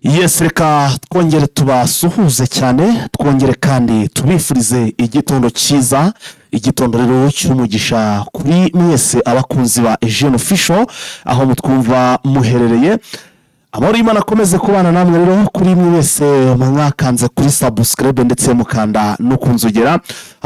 Yes, reka twongere tubasuhuze cyane, twongere kandi tubifurize igitondo cyiza, igitondo rero cy'umugisha kuri mwese abakunzi ba Eugene Official aho mutwumva muherereye. Amahoro y'Imana akomeze kubana namwe rero kuri mwe wese mwakanze kuri subscribe ndetse mukanda no ku nzogera,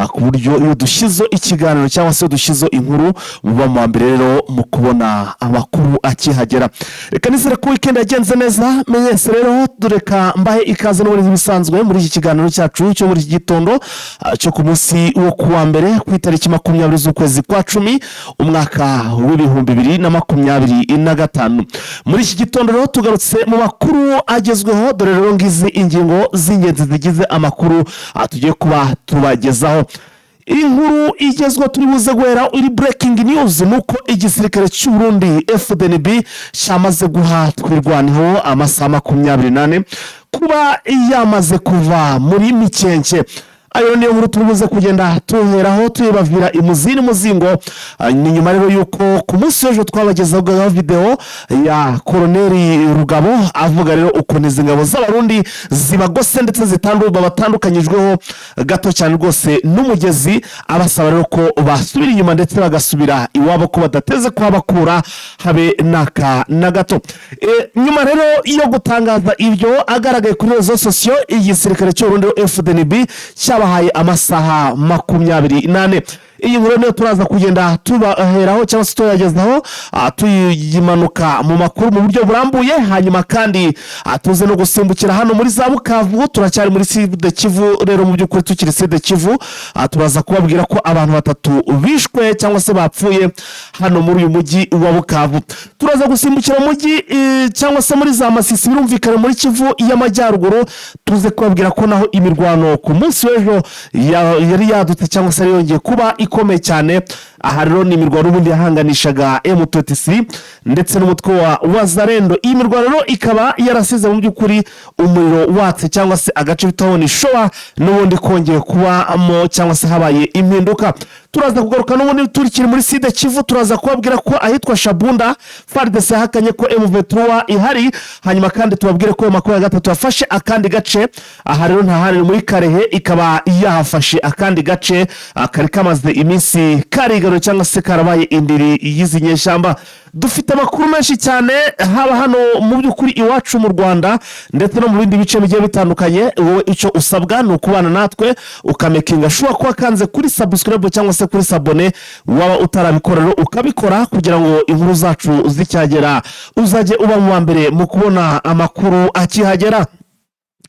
ku buryo iyo dushyizeho ikiganiro cyangwa se iyo dushyizeho inkuru muba mu wa mbere rero mu kubona amakuru akihagera. Reka nizere ko weekend yagenze neza mwese rero. Reka mbahe ikaze n'ubundi nk'ibisanzwe muri iki kiganiro cyacu cyo muri iki gitondo, cyo ku munsi wo kuwa mbere, ku itariki 20 z'ukwezi kwa 10, umwaka w'2025. Muri iki gitondo rero tugarutse mu makuru agezweho. Dore rero ngizi ingingo z'ingenzi zigize amakuru tugiye kuba tubagezaho. Inkuru igezweho turi buze guhera iri breaking news ni uko igisirikare cy'u Burundi FDNB cyamaze guha Twirwaneho amasaha 24 kuba yamaze kuva muri Mikenke. Ayo niyo nkuru turi buze kugenda tuheraho, tuyibavira imuzi n'umuzingo. Ni nyuma rero y'uko ku munsi w'ejo twabagezaho videwo ya Koroneri Rugabo avuga rero ukuntu izi ngabo z'Abarundi zibagose ndetse babatandukanyijweho gato cyane rwose n'umugezi, abasaba rero ko basubira inyuma ndetse bagasubira iwabo, ko badateze kuhabakura habe n'aka na gato. Nyuma rero yo gutangaza ibyo agaragaye kuri réseaux sociaux, igisirikare cy'Uburundi FDNB cyabahaye amasaha 24. Iyi nkuru niyo turaza kugenda tubaheraho cyangwa se tuyagezaho, tuyimanuka mu makuru mu buryo burambuye. Hanyuma kandi tuze no gusimbukira hano muri za Bukavu. Turacyari muri Sud Kivu rero, mu by'ukuri tukiri Sud Kivu, turaza kubabwira ko abantu batatu bishwe cyangwa se bapfuye hano muri uyu mujyi wa Bukavu. Turaza gusimbukira mu mujyi cyangwa se muri za Masisi, birumvikana muri Kivu y'Amajyaruguru, tuze kubabwira ko naho imirwano ku munsi w'ejo yari yadutse cyangwa se yari yongeye kuba ikomeye cyane. Aha rero ni imirwano ubundi yahanganishaga M23 ndetse n'umutwe wa Wazalendo. Iyi mirwano rero ikaba yarasize mu by'ukuri umuriro watse cyangwa se agace bitaho ni showa n'ubundi kongeye kubamo cyangwa se habaye impinduka. Turaza kugaruka n'ubundi turikiri muri Sud Kivu, turaza kubabwira ko ahitwa Shabunda FARDC yahakanye ko M23 ihari. Hanyuma kandi tubabwire ko 23 yafashe akandi gace. Aha rero ntahari muri Karehe, ikaba yahafashe akandi gace kari kamaze iminsi karigaruye cyangwa se karabaye indiri y'izi nyeshyamba. Dufite amakuru menshi cyane, haba hano mu by'ukuri iwacu mu Rwanda ndetse no mu bindi bice bigiye bitandukanye. Wowe icyo usabwa ni ukubana natwe, ukamakinga sure kuba wakanze kuri subscribe cyangwa se kuri s'abonner. Waba utarabikora rero ukabikora, kugira ngo inkuru zacu zicyagera uzajye uba mu wa mbere mu kubona amakuru akihagera.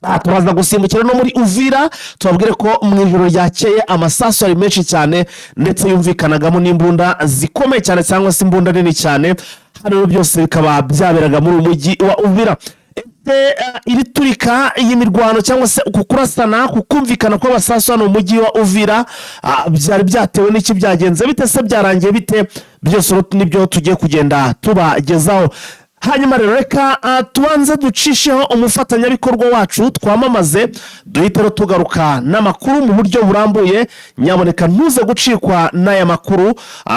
Aha turaza gusimbukira no muri Uvira, tubabwire ko mu ijoro ryakeye amasasu ari menshi cyane ndetse yumvikanagamo n'imbunda zikomeye cyane cyangwa se imbunda nini cyane. Hano rero byose bikaba byaberaga muri uyu mujyi wa Uvira. Ese iri turika, iyi mirwano cyangwa se uku kurasana, kukumvikana kw'amasasu hano mu mujyi wa Uvira, byari byatewe n'iki? Byagenze bite se? Byarangiye bite? Byose rero nibyo tugiye kugenda tubagezaho. Hanyuma rero reka tubanze ducisheho umufatanyabikorwa wacu, twamamaze, duhite rero tugaruka n'amakuru mu buryo burambuye. Nyaboneka ntuze gucikwa n'aya makuru,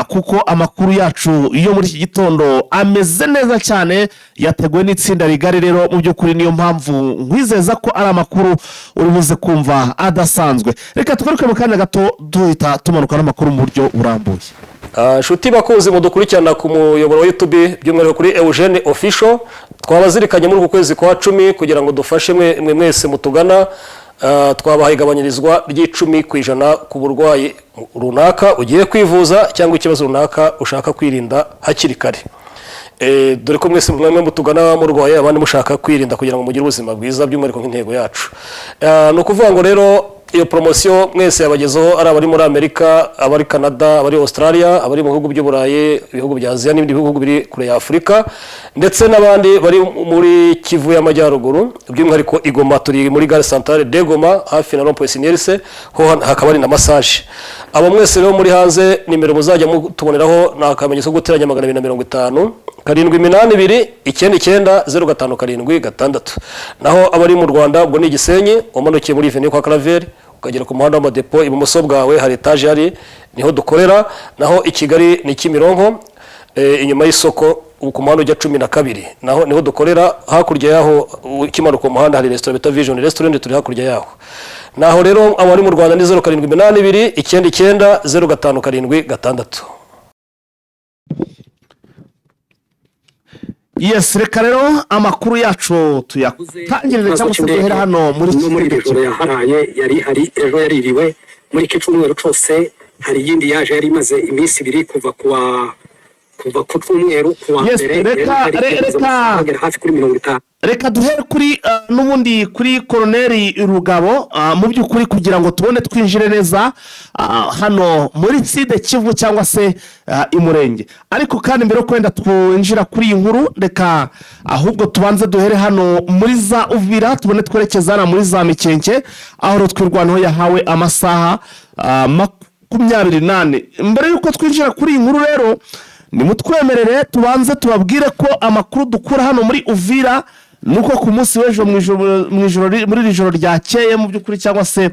kuko amakuru yacu yo muri iki gitondo ameze neza cyane, yateguwe n'itsinda rigari. Rero mu by'ukuri niyo mpamvu nkwizeza ko ari amakuru uri buze kumva adasanzwe. Reka tugaruke mu kanya gato, duhita tumanuka n'amakuru mu buryo burambuye. Nshuti bakunzi mudukurikirana ku muyoboro wa YouTube, by'umwihariko kuri Eugene Official, twabazirikanye muri uku kwezi kwa 10 kugira ngo dufashe mwe mwese mutugana. Twabahaye igabanyirizwa ry'10% ku burwayi runaka ugiye kwivuza cyangwa ikibazo runaka ushaka kwirinda hakiri kare. Dore ko mwese mwemwe mutugana murwaye, abandi mushaka kwirinda kugira ngo mugire ubuzima bwiza, by'umwihariko nk'intego yacu. Ni ukuvuga ngo rero iyo poromosiyo mwese yabagezeho, ari abari muri Amerika, abari Canada, abari Australia, abari mu bihugu by'Uburayi, ibihugu bya Aziya n'ibindi bihugu biri kure ya Afurika, ndetse n'abandi bari muri Kivu y'Amajyaruguru, by'umwihariko i Goma. Turi muri gare centrale de Goma, hafi na rond-point Sinierse, ho hakaba hari na massage. Abo mwese rero muri hanze, nimero muzajya mutuboneraho ni akamenyetso ko guteranya 250 782990576. Naho abari mu Rwanda, ubwo ni Igisenyi, umanukiye muri Avenue kwa Claver ukagera ku muhanda w'amadepo, ibumoso bwawe hari etaje hari, niho dukorera. Naho i Kigali ni Kimironko. inyuma y'isoko ku muhanda ujya 12, naho niho dukorera. Hakurya yaho ukimanuka umuhanda hari resitora bita Vision Restaurant, turi hakurya yaho. Naho rero abari mu Rwanda ni 0782990576. Yes, reka rero amakuru yacu tuyatangirire cyangwa se duhere hano muri No muri iri joro yaharaye, yari ihari ejo, yaririwe muri iki cyumweru cyose. Hari iyindi yaje yari imaze iminsi 2, kuva ku cyumweru, ku wa Yes, mbere yari ihari, igeze amasaha agera hafi kuri 50. Reka duhere kuri n'ubundi kuri Koroneri Rugabo, mu by'ukuri kugira ngo tubone twinjire neza hano muri Sud Kivu cyangwa se Imurenge. Ariko kandi mbere yo kwenda twinjira kuri iyi nkuru, reka ahubwo tubanze duhere hano muri za Uvira, tubone twerekeza hano muri za Mikenke, aho rero Twirwaneho yahawe amasaha 24. Mbere y'uko twinjira kuri iyi nkuru rero, nimutwemerere tubanze tubabwire ko amakuru dukura hano muri Uvira nuko ku munsi w'ejo mu ijoro muri iri joro ryakeye mu by'ukuri, cyangwa se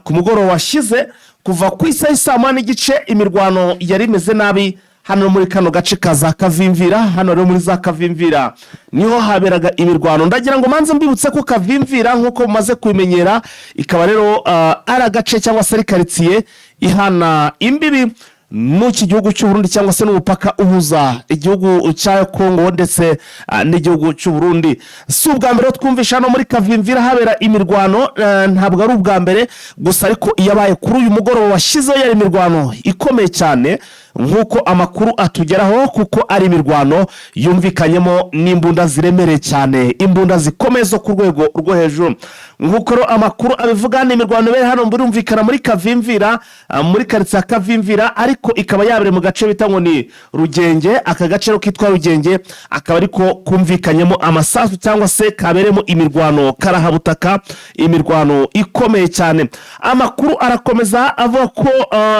ku mugoroba washize, kuva ku isaha y'i 1:30 imirwano yari imeze nabi hano muri kano gace ka za Kavimvira. Hano rero muri za Kavimvira niho haberaga imirwano. Ndagira ngo manze mbibutse ko Kavimvira, nk'uko mumaze kubimenyera, ikaba rero ari agace cyangwa se ari karitsiye ihana imbibi n'iki gihugu cy'u Burundi, cyangwa se n'umupaka uhuza igihugu cya Kongo ndetse n'igihugu cy'u Burundi. Si ubwa mbere twumvisha hano muri Kavimvira habera imirwano, ntabwo ari ubwa mbere gusa, ariko iyabaye kuri uyu mugoroba washyizeho yari imirwano ikomeye cyane, nk'uko amakuru atugeraho, kuko ari imirwano yumvikanyemo n'imbunda ziremereye cyane, imbunda zikomeye zo ku rwego rwo hejuru. Nk'uko rero amakuru abivuga, ni imirwano ibera hano birumvikana muri Kavimvira, muri karitsiye ya Kavimvira, ariko ikaba yabereye mu gace bita ngo ni Rugenge. Aka gace rero kitwa Rugenge akaba ariko kumvikanyemo amasasu cyangwa se kabereyemo imirwano karahabutaka, imirwano ikomeye cyane. Amakuru arakomeza avuga ko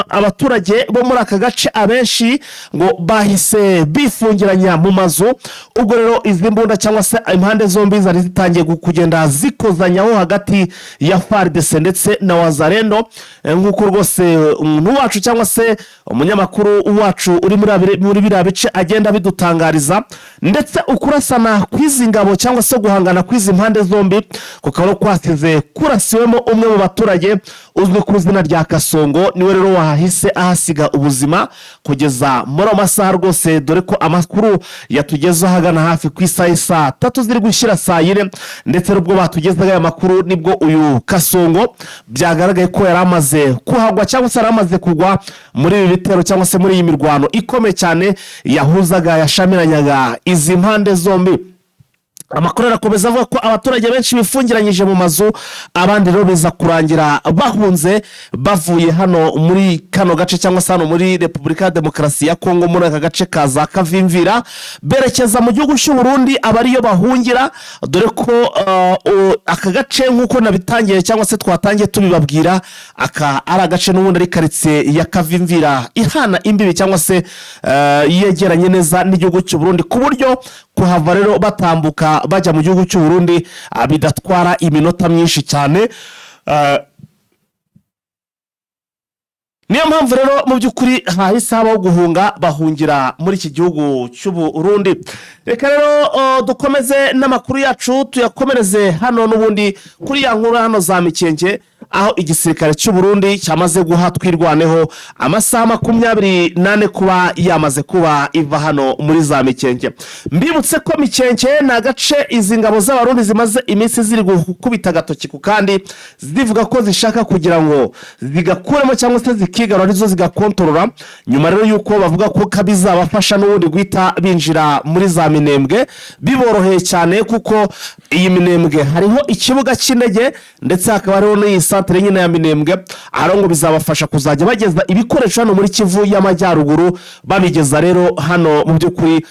abaturage bo muri aka gace abenshi ngo bahise bifungiranya mu mazu. Ubwo rero izi mbunda cyangwa se impande zombi zari zitangiye kugenda zikozanyaho hagati ya FARDC ndetse na Wazalendo. Nk'uko rwose umuntu wacu cyangwa se umunyamakuru wacu uri muri biriya bice agenda abidutangariza, ndetse ukurasana kw'izi ngabo cyangwa se guhangana kw'izi mpande zombi kukaba ari kwasize kurasiwemo umwe mu baturage uzwi ku izina rya Kasongo. Niwe rero wahise ahasiga ubuzima kugeza muri ayo masaha rwose, dore ko amakuru yatugezeho ahagana hafi ku isaha y'i 3 ziri gushyira saa 4. Ndetse n'ubwo batugezaho aya makuru, nibwo uyu Kasongo byagaragaye ko yari amaze kuhagwa cyangwa se yari amaze kugwa muri ibi bitero cyangwa se muri iyi mirwano ikomeye cyane yahuzaga, yashamiranyaga izi mpande zombi. Amakuru arakomeza avuga ko abaturage benshi bifungiranyije mu mazu, abandi rero biza kurangira bahunze bavuye hano muri kano gace cyangwa se hano muri Repubulika ya Demokarasi ya Kongo, muri aka gace ka za Kavimvira, berekeza mu gihugu cy'u Burundi, aba ariyo bahungira, dore ko aka gace, nk'uko nabitangiye cyangwa se twatangiye tubibabwira, aka ari agace n'ubundi ari karitsiye ya Kavimvira ihana imbibi cyangwa se yegeranye neza n'igihugu cy'u Burundi, ku buryo kuhava rero batambuka bajya mu gihugu cy'u Burundi bidatwara iminota myinshi cyane. Niyo mpamvu rero mu by'ukuri hahise habaho guhunga, bahungira muri iki gihugu cy'u Burundi. Reka rero dukomeze n'amakuru yacu, tuyakomereze hano n'ubundi kuri ya nkuru hano za Mikenke, aho igisirikare cy'u Burundi cyamaze guha Twirwaneho amasaha 24 kuba yamaze kuba iva hano muri za Mikenke. Mbibutse ko Mikenke ni agace izi ngabo z'Abarundi zimaze iminsi ziri gukubita agatoki ku kandi, zivuga ko zishaka kugira ngo zigakuremo cyangwa se zikigarura, arizo zigakontorora, nyuma rero y'uko bavuga ko kabizabafasha n'ubundi guhita binjira muri za Minembwe biboroheye cyane, kuko iyi Minembwe hariho ikibuga cy'indege, ndetse hakaba hariho n'iyi santere nyine ya Minembwe. Aho ngo bizabafasha kuzajya bageza ibikoresho hano muri Kivu y'Amajyaruguru, babigeza rero hano mu by'ukuri,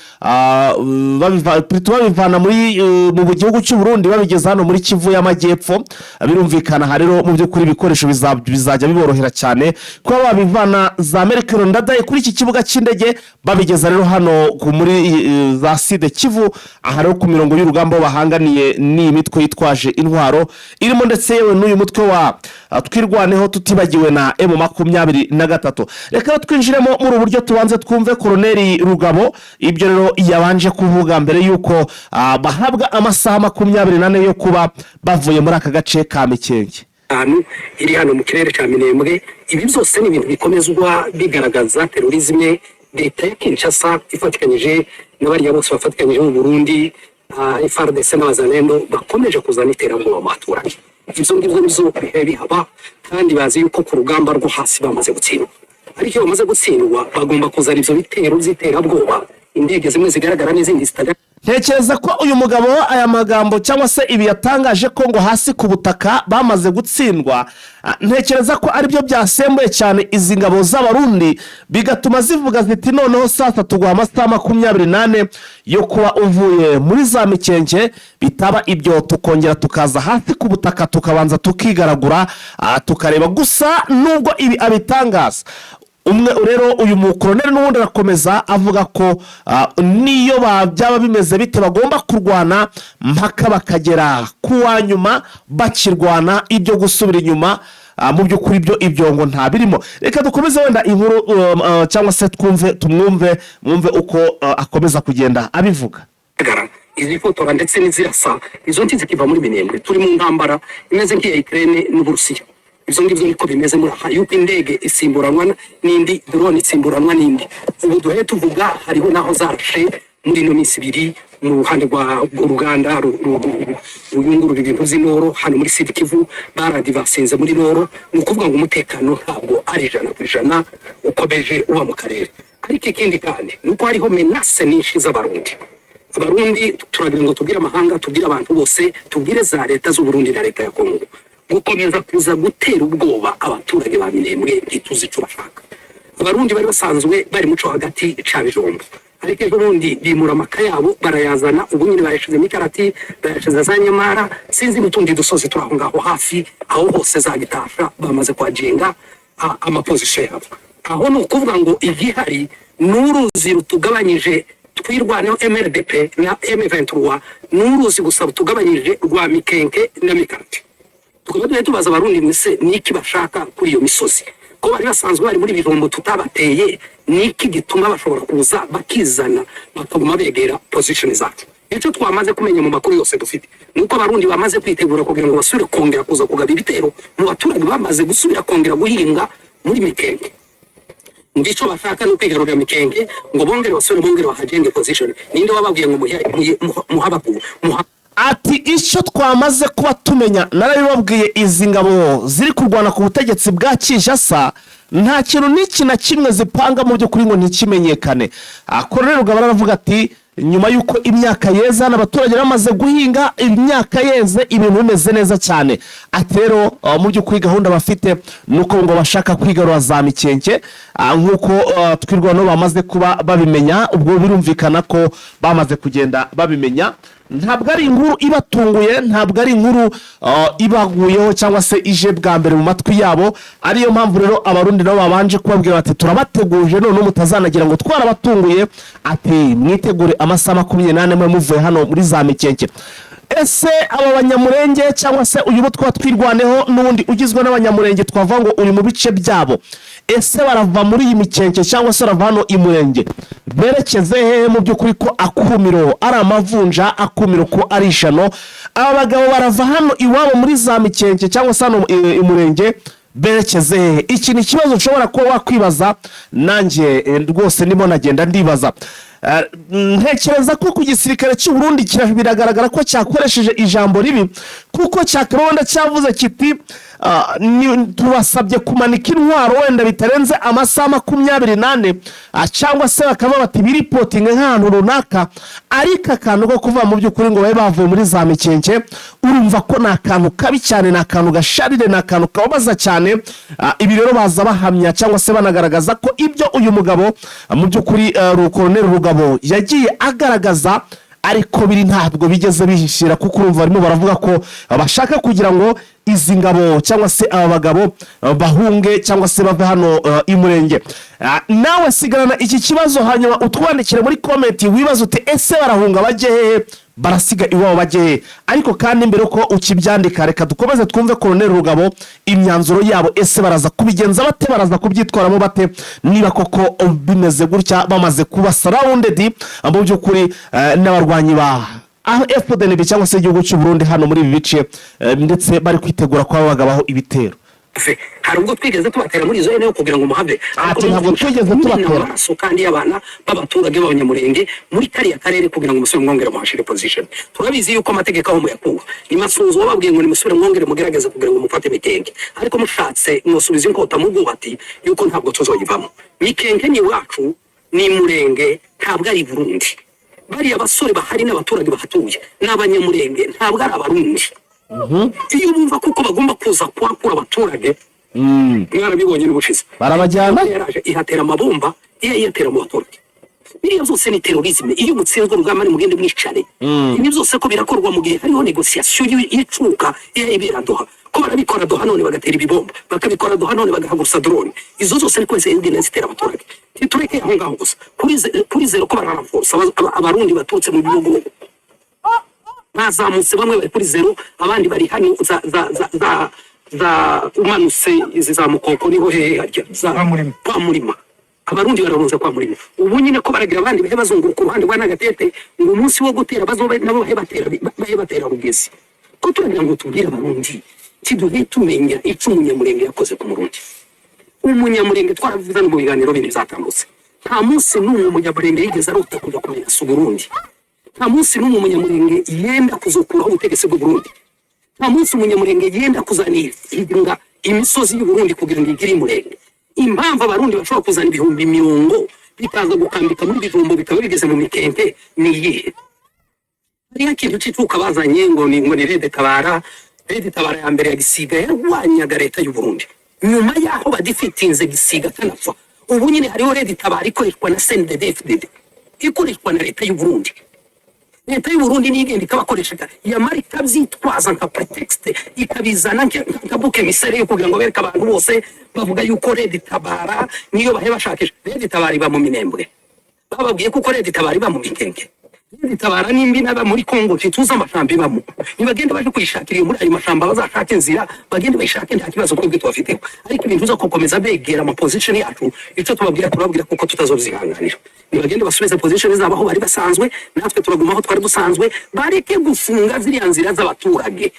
plutôt babivana mu gihugu cy'u Burundi babigeza hano muri Kivu y'Amajyepfo. Birumvikana aha rero mu by'ukuri ibikoresho bizajya biborohera cyane kuba babivana za Melchior Ndadaye kuri iki kibuga cy'indege, babigeza rero hano muri za Sud Kivu, aha rero ku mirongo y'urugamba aho bahanganiye n'iyi mitwe yitwaje intwaro irimo ndetse yewe n'uyu mutwe wa za Twirwaneho, tutibagiwe na M23. Reka twinjiremo muri ubu buryo, tubanze twumve Koroneri Rugabo ibyo rero yabanje kuvuga mbere y'uko bahabwa amasaha 24 yo kuba bavuye muri aka gace ka Mikenke. Ahantu iri hano mu kirere cya Minembwe, ibi byose ni ibintu bikomezwa bigaragaza terrorisme. Leta ya Kinshasa ifatikanyije n'abariya bose bafatikanyije mu Burundi, FARDC n'Abazalendo, bakomeje kuzana iterabwoba mu baturage. Ibyo ngibyo nibyo bihe bihaba, kandi bazi yuko ku rugamba rwo hasi bamaze gutsindwa, ariko iyo bamaze gutsindwa bagomba kuzana ibyo bitero by'iterabwoba, indege zimwe zigaragara n'izindi zitagaragara. Ntekereza ko uyu mugabo aya magambo cyangwa se ibi yatangaje ko ngo hasi ku butaka bamaze gutsindwa, ntekereza ko aribyo byasembuye cyane izi ngabo z'Abarundi, bigatuma zivuga ziti: "Noneho sasa tuguha amasaha 24 yo kuba uvuye muri za Mikenke, bitaba ibyo tukongera tukaza hasi ku butaka tukabanza tukigaragura, tukareba." Gusa nubwo ibi abitangaza umwe rero, uyu mukoroneri n'ubundi arakomeza avuga ko niyo byaba bimeze bite bagomba kurwana mpaka bakagera ku wa nyuma bakirwana. Ibyo gusubira inyuma mu by'ukuri byo ibyo ngo nta birimo. Reka dukomeze wenda inkuru cyangwa se twumve, tumwumve, mwumve uko akomeza kugenda abivuga. Izifotora ndetse n'izirasa izo ntizikiva muri Minembwe. Turi mu ntambara imeze nk'iya Ukraine n'Uburusiya. Ibyo ngibyo niko bimeze muri aha, yuko indege isimburanwa n'indi, drone isimburanwa n'indi. Ubu duhe tuvuga hariho n'aho zarashe muri ino minsi ibiri mu ruhande rwa rw'uruganda ruyungurura ibintu by'i Nord hano muri Sud Kivu, baradivasinze muri Nord. Ni ukuvuga ngo umutekano ntabwo ari 100% ukomeje uba mu karere. Ariko ikindi kandi ni uko hariho menaces nyinshi z'Abarundi. Abarundi turagira ngo tubwire amahanga, tubwire abantu bose, tubwire za leta z'Uburundi na leta ya Kongo gukomeza kuza gutera ubwoba abaturage ba Minembwe, ntituzi icyo bashaka. Abarundi bari basanzwe bari muco hagati ca Bijombo, ariko ejo bundi bimura amaka yabo barayazana. Ubu nyine bayashize Mikarati, bayashize za Nyamara, sinzi n'utundi dusozi turi aho ngaho hafi aho hose za Gitasha, bamaze kuhagenga ama positions yabo aho. Ni ukuvuga ngo igihari ni uruzi rutugabanyije, Twirwaneho, MRDP na M23, ni uruzi gusa rutugabanyije rwa Mikenke na Mikarati. Tukaba duhe tubaza Abarundi mwese niki bashaka kuri iyo misozi, ko bari basanzwe bari muri Bijombo tutabateye? Niki gituma bashobora kuza bakizana bakaguma begera position zacu? Icyo twamaze kumenya mu makuru yose dufite ni uko Abarundi bamaze kwitegura kugira ngo basubire kongera kuza kugaba ibitero mu baturage bamaze gusubira kongera guhinga muri Mikenke. Icyo bashaka ni ukwigarurira Mikenke ngo bongere basubire, bongere bahagenge position. Ninde wababwiye ngo muha Ati: "Icyo twamaze kuba tumenya, narabibabwiye, izi ngabo ziri kurwana ku butegetsi bwa Kinshasa nta kintu n'iki na kimwe zipanga mu by'ukuri ngo ntikimenyekane." Koroneri Rugabo aravuga ati: "Nyuma y'uko imyaka yeze hano, abaturage bamaze guhinga, imyaka yeze, ibintu bimeze neza cyane." Ati rero mu by'ukuri gahunda bafite ni uko ngo bashaka kwigarura za Mikenke, nk'uko Twirwaneho bamaze kuba babimenya. Ubwo birumvikana ko bamaze kugenda babimenya. Ntabwo ari inkuru ibatunguye, ntabwo ari inkuru ibaguyeho cyangwa se ije bwa mbere mu matwi yabo. Ariyo mpamvu rero Abarundi nabo babanje kubabwira bati: "Turabateguje, none mutazanagira ngo twarabatunguye." Ati: "Mwitegure amasaha 24 mwe muvuye hano muri za Mikenke." Ese aba Banyamurenge cyangwa se uyu mutwe wa Twirwaneho n'ubundi ugizwe n'Abanyamurenge, twavuga ngo uri mu bice byabo, ese barava muri iyi Mikenke cyangwa se barava hano i Murenge berekeze hehe? Mu by'ukuri ko akumiro ari amavunja, akumiro ko ari ishano, aba bagabo barava hano iwabo muri za Mikenke cyangwa se hano i Murenge berekeze hehe? Iki ni ikibazo ushobora kuba wakwibaza, nanjye rwose ndimo nagenda ndibaza. Ntekereza ko ku gisirikare cy'u Burundi biragaragara ko cyakoresheje ijambo ribi, kuko cyakaba wenda cyavuze kiti: "Tubasabye kumanika intwaro wenda bitarenze amasaha 24," cyangwa se bakaba bati biripotinge nk'ahantu runaka. Ariko akantu ko kuva mu by'ukuri ngo babe bavuye muri za Mikenke, urumva ko ni akantu kabi cyane, ni akantu gasharire, ni akantu kababaza cyane. Ibi rero baza bahamya cyangwa se banagaragaza ko ibyo uyu mugabo mu by'ukuri Koroneri Rugabo yagiye agaragaza ariko biri, ntabwo bigeze bihishira, kuko urumva barimo baravuga ko bashaka kugira ngo izi ngabo cyangwa se aba bagabo bahunge cyangwa se bave hano i Murenge. Nawe sigarana iki kibazo, hanyuma utwandikire muri comment, wibaze uti: "Ese barahunga bajye hehe?" Barasiga iwabo bajye he? Ariko kandi mbere uko ukibyandika, reka dukomeze twumve Koroneri Rugabo, imyanzuro yabo. Ese baraza kubigenza bate? Baraza kubyitwaramo bate niba koko bimeze gutya, bamaze kuba surrounded mu by'ukuri n'abarwanyi ba FDNB cyangwa se igihugu cy'u Burundi hano muri ibi bice, ndetse bari kwitegura kuba bagabaho ibitero? Fe, hari ubwo twigeze tubatera muri izo eneo kugira ngo muhave? Ati, "Ntabwo twigeze tubatera." Amaraso kandi y'abana b'abaturage b'Abanyamurenge muri kariya karere kugira ngo musubire mwongere muhashire position. Turabizi yuko amategeko aho muyakura ni Masunzu wababwiye ngo nimusubire mwongere mugerageze kugira ngo mufate Mikenge, ariko mushatse mwosubiza inkota mu bwubati yuko ntabwo tuzoyivamo. Mikenke ni iwacu, ni Murenge, ntabwo ari i Burundi. Bariya basore bahari n'abaturage bahatuye ni Abanyamurenge, ntabwo ari Abarundi. Iyo bumva kuko bagomba kuza kuhakura abaturage, mwarabibonye n'ubushize. Barabajyana. Yaraje ihatera amabomba, iyo iyatera mu baturage. Biriya byose ni terrorisme. Iyo mutsinzwe urugamba, nimugende mwicare. Ibi byose ko birakorwa mu gihe hariho négociation y'icuka iyo ibera Doha, ko barabikora Doha none bagatera ibibomba, bakabikora Doha none bagahagurutsa drone, izo zose niko zigenda zitera abaturage. Ntitureke aho ngaho gusa, kuri zero ko bararenforsa Abarundi baturutse mu bihugu bazamutse, bamwe bari kuri zero, abandi bari hano za umanutse izi za Mukoko, niho hehe harya za Kwa Murima. Kwa Murima. Abarundi bararunze kwa Murima. Ubu nyine ko baragira abandi bahe bazunguruka uruhande rwa Nagatete, ngo umunsi wo gutera bazobe nabo bahe batera Rugezi. Ko turagira ngo tubwire Abarundi, tiduhe tumenya ico Umunyamurenge yakoze ku Murundi. Umunyamurenge, twarabivuze no mu biganiro bindi byatambutse, nta munsi n'umwe Umunyamurenge yigeze arota kuja kumenyasa Uburundi. Nta munsi n'umwe Umunyamurenge yenda kuzokuraho ubutegetsi bw'Uburundi. Nta munsi Umunyamurenge yenda kuzanihinga imisozi y'Uburundi kugira ngo igire Imurenge. Impamvu Abarundi bashobora kuzana 20,000 bikaza gukambika muri Bijumbo, bikaba bigeze mu Mikenke, ni iyihe? Hariho ikintu c'icuka bazanye ngo ni RED Tabara. RED Tabara ya mbere ya Gisiga yarwanyaga leta y'u Burundi. Nyuma yaho badifitinze Gisiga akanapfa, ubu nyine hariho RED Tabara ikoreshwa na CNDD FDD, ikoreshwa na leta y'u Burundi. Leta y'u Burundi niyo igenda ikabakoresha, yamara ikabyitwaza nka prétexte, ikabizana nka bouc émissaire yo kugira ngo bereke abantu bose bavuga yuko RED Tabara niyo bahe bashakisha. RED Tabara iba mu Minembwe, bababwiye kuko RED Tabara iba mu Mikenke. RED Tabara nimba inaba muri Kongo, ntituzi amashamba ibamo. Nibagende baje kuyishakira iyo muri ayo mashamba, bazashaka inzira bagende bayishake, nta kibazo twebwe tubafiteho. Ariko ibintu zo gukomeza begera ama position yacu, icyo tubabwira, turababwira kuko tutazobyihanganira. Nibagende basubize position zabo aho bari basanzwe, natwe turaguma aho twari dusanzwe. Bareke gufunga ziriya nzira z'abaturage.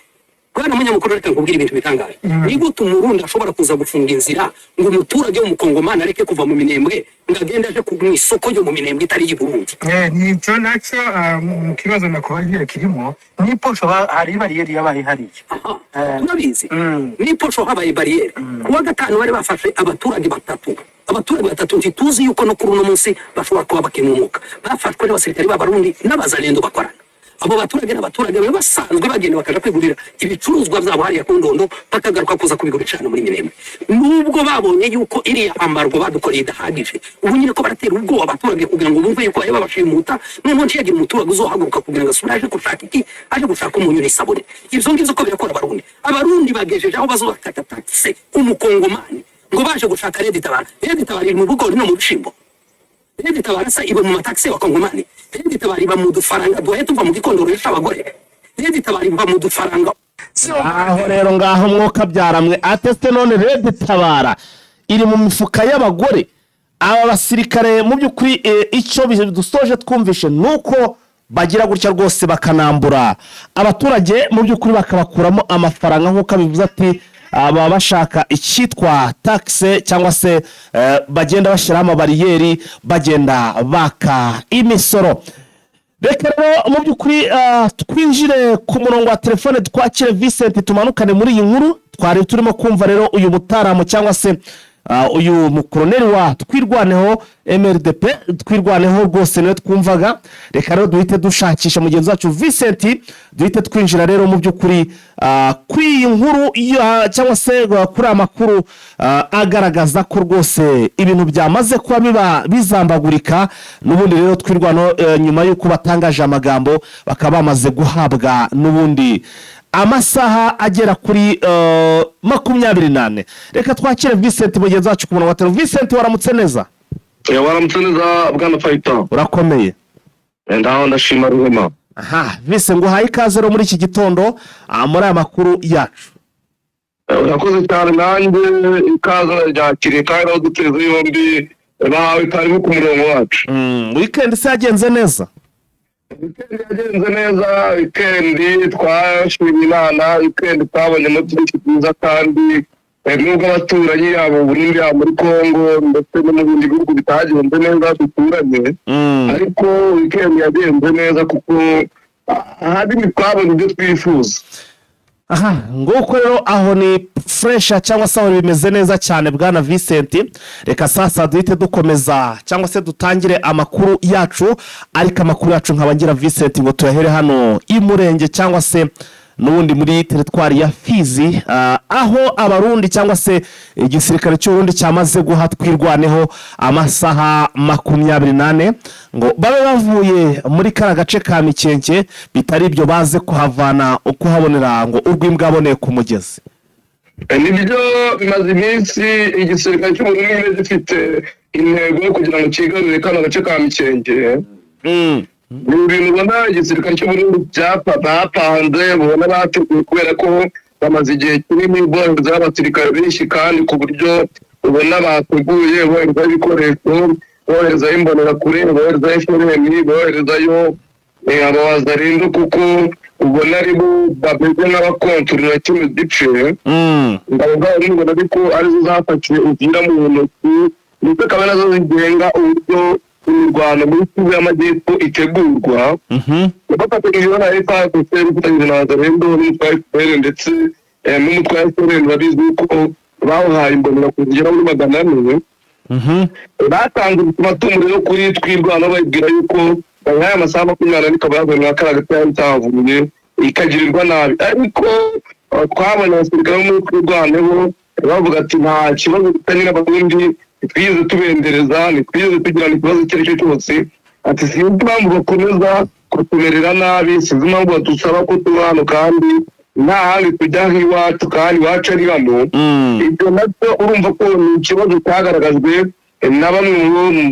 Bwana munyamakuru, reka nkubwire ibintu bitangaje. Ni gute Umurundi ashobora kuza gufunga inzira ngo umuturage w'Umukongomani areke kuva mu Minembwe ngo agende aje mu isoko ryo mu Minembwe itari iy'i Burundi? Nicyo nacyo mu kibazo nakubajije kirimo n'iposho hari bariyeri yabaye hariya. Aha, turabizi. N'iposho habaye bariyeri. Ku wa gatanu bari bafashe abaturage batatu. Abaturage batatu ntituzi yuko no kuri uno munsi bashobora kuba bakimumuka. Bafashwe n'abasirikari b'Abarundi n'Abazalendo bakorana. Abo baturage n'abaturage bari basanzwe bagenda bakaja kwigurira ibicuruzwa byabo hariya ku Ndondo, bakagaruka kuza kubigurisha hano muri Minembwe. Nubwo babonye yuko iriya embargo badukoreye idahagije, ubu nyine ko baratera ubwoba abaturage kugira ngo bumve yuko bari babashimuta, noneho ntiyagira umuturage uzohaguruka kugira ngo asubire aje gushaka iki, aje gushaka umunyu n'isabune. Ibyo ngibyo ko birakora Abarundi, Abarundi bagejeje aho bazubakata taxe Umukongomani ngo baje gushaka RED Tabara. RED Tabara iri mu bigori no mu bishimbo? RED Tabara sa iba mu mataxe y'Abakongomani? RED Tabara iba mu dufaranga duhaye tuva mu gikondoro abagore? RED Tabara iba mu dufaranga? Aho rero ngaho mwuka byaramwe ateste. None RED Tabara iri mu mifuka y'abagore? Aba basirikare mu by'ukuri, icyo dusoje twumvishe ni uko bagira gutya rwose bakanambura abaturage mu by'ukuri, bakabakuramo amafaranga nk'uko abivuze, ati baba bashaka icyitwa taxe cyangwa se bagenda bashyiraho amabariyeri, bagenda baka imisoro. Reka rero mu by'ukuri twinjire ku murongo wa telefone, twakire Vincent, tumanukane muri iyi nkuru twari turimo kumva. Rero uyu mutaramu cyangwa se uyu mukoroneri wa Twirwaneho, MRDP Twirwaneho, rwose niwe twumvaga. Reka rero duhite dushakisha mugenzi wacu Vincent, duhite twinjira rero mu by'ukuri kuri iyi nkuru cyangwa se kuri aya makuru agaragaza ko rwose ibintu byamaze kuba biba bizambagurika. N'ubundi rero Twirwaneho, nyuma y'uko batangaje amagambo, bakaba bamaze guhabwa n'ubundi amasaha agera kuri 24. Reka twakire Vincent mugenzi wacu ku murongo wa telefone. Vincent, waramutse neza? Waramutse neza, bwana Fayita. Urakomeye? Ndaho, ndashima Rurema. Aha vise, ngo uhaye ikaze rero muri iki gitondo muri aya makuru yacu. Urakoze cyane, nanjye ikaze ryakiriye kandi aho duteze yombi bahawe karibu ku murongo wacu. Weekend se yagenze neza? Weekend yagenze neza, weekend twashimye Imana, weekend twabonyemo byinshi byiza kandi nubwo abaturanyi yabo Burundi, yaba muri Congo ndetse no mu bindi bihugu bitagenze neza duturanye, ariko weekend yagenze neza kuko ahanini twabonye ibyo twifuza. Aha nguko rero, aho ni fresh cyangwa se aho bimeze neza cyane. Bwana Vincent, reka sasa duhite dukomeza cyangwa se dutangire amakuru yacu, ariko amakuru yacu nkaba ngira Vincent ngo tuyahere hano i Murenge cyangwa se n'ubundi muri teritwari ya Fizi, aho Abarundi cyangwa se igisirikare cy'Uburundi cyamaze guha Twirwaneho amasaha 24 ngo babe bavuye muri kariya gace ka Mikenke, bitari ibyo baze kuhavana ukuhabonera ngo urw'imbwa aboneye ku mugezi. Nibyo, bimaze iminsi igisirikare cy'Uburundi nyine gifite intego yo kugira ngo cyigarurire kano gace ka Mikenke. Ni ibintu ubona igisirikare cy'Uburundi bapanze, ubona bateguye, kubera ko bamaze igihe kinini boherezaho abasirikare benshi kandi ku buryo ubona bateguye, boherezaho ibikoresho, boherezaho imbonerakure, boherezaho FRN, boherezayo abawazalendo, kuko ubona ari bo bameze nk'abakontorora kino gice. Ingabo zabo ubona ariko arizo zafatiye Uvira mu ntoki, ndetse akaba nazo zigenga uburyo imirwano muri Kivu y'Amajyepfo itegurwa, bafatanyije na FARDC, bafatanyije na Wazalendo n'umutwe wa FPR ndetse n'umutwe wa FRN urabizi yuko bawuhaye imbonerakure zigera muri 400. Batanze ultimatum rero kuri Twirwaneho, bayibwira yuko bayihaye amasaha 24 ikaba yavuye muri kariya gace yari itahavuye ikagirirwa nabi. Ariko twabonye abasirikare bo muri Twirwaneho bavuga ati: "Nta kibazo dufitanye n'Abarundi, ntitwigeze tubendereza, ntitwigeze tugirana ikibazo icyo ari cyo cyose." Ati: "Sinzi impamvu bakomeza kutumerera nabi, sinzi impamvu badusaba ko tuba hano kandi nta handi tujya nk'iwacu, kandi iwacu ari hano." Ibyo nabyo urumva ko ni ikibazo cyagaragajwe na bamwe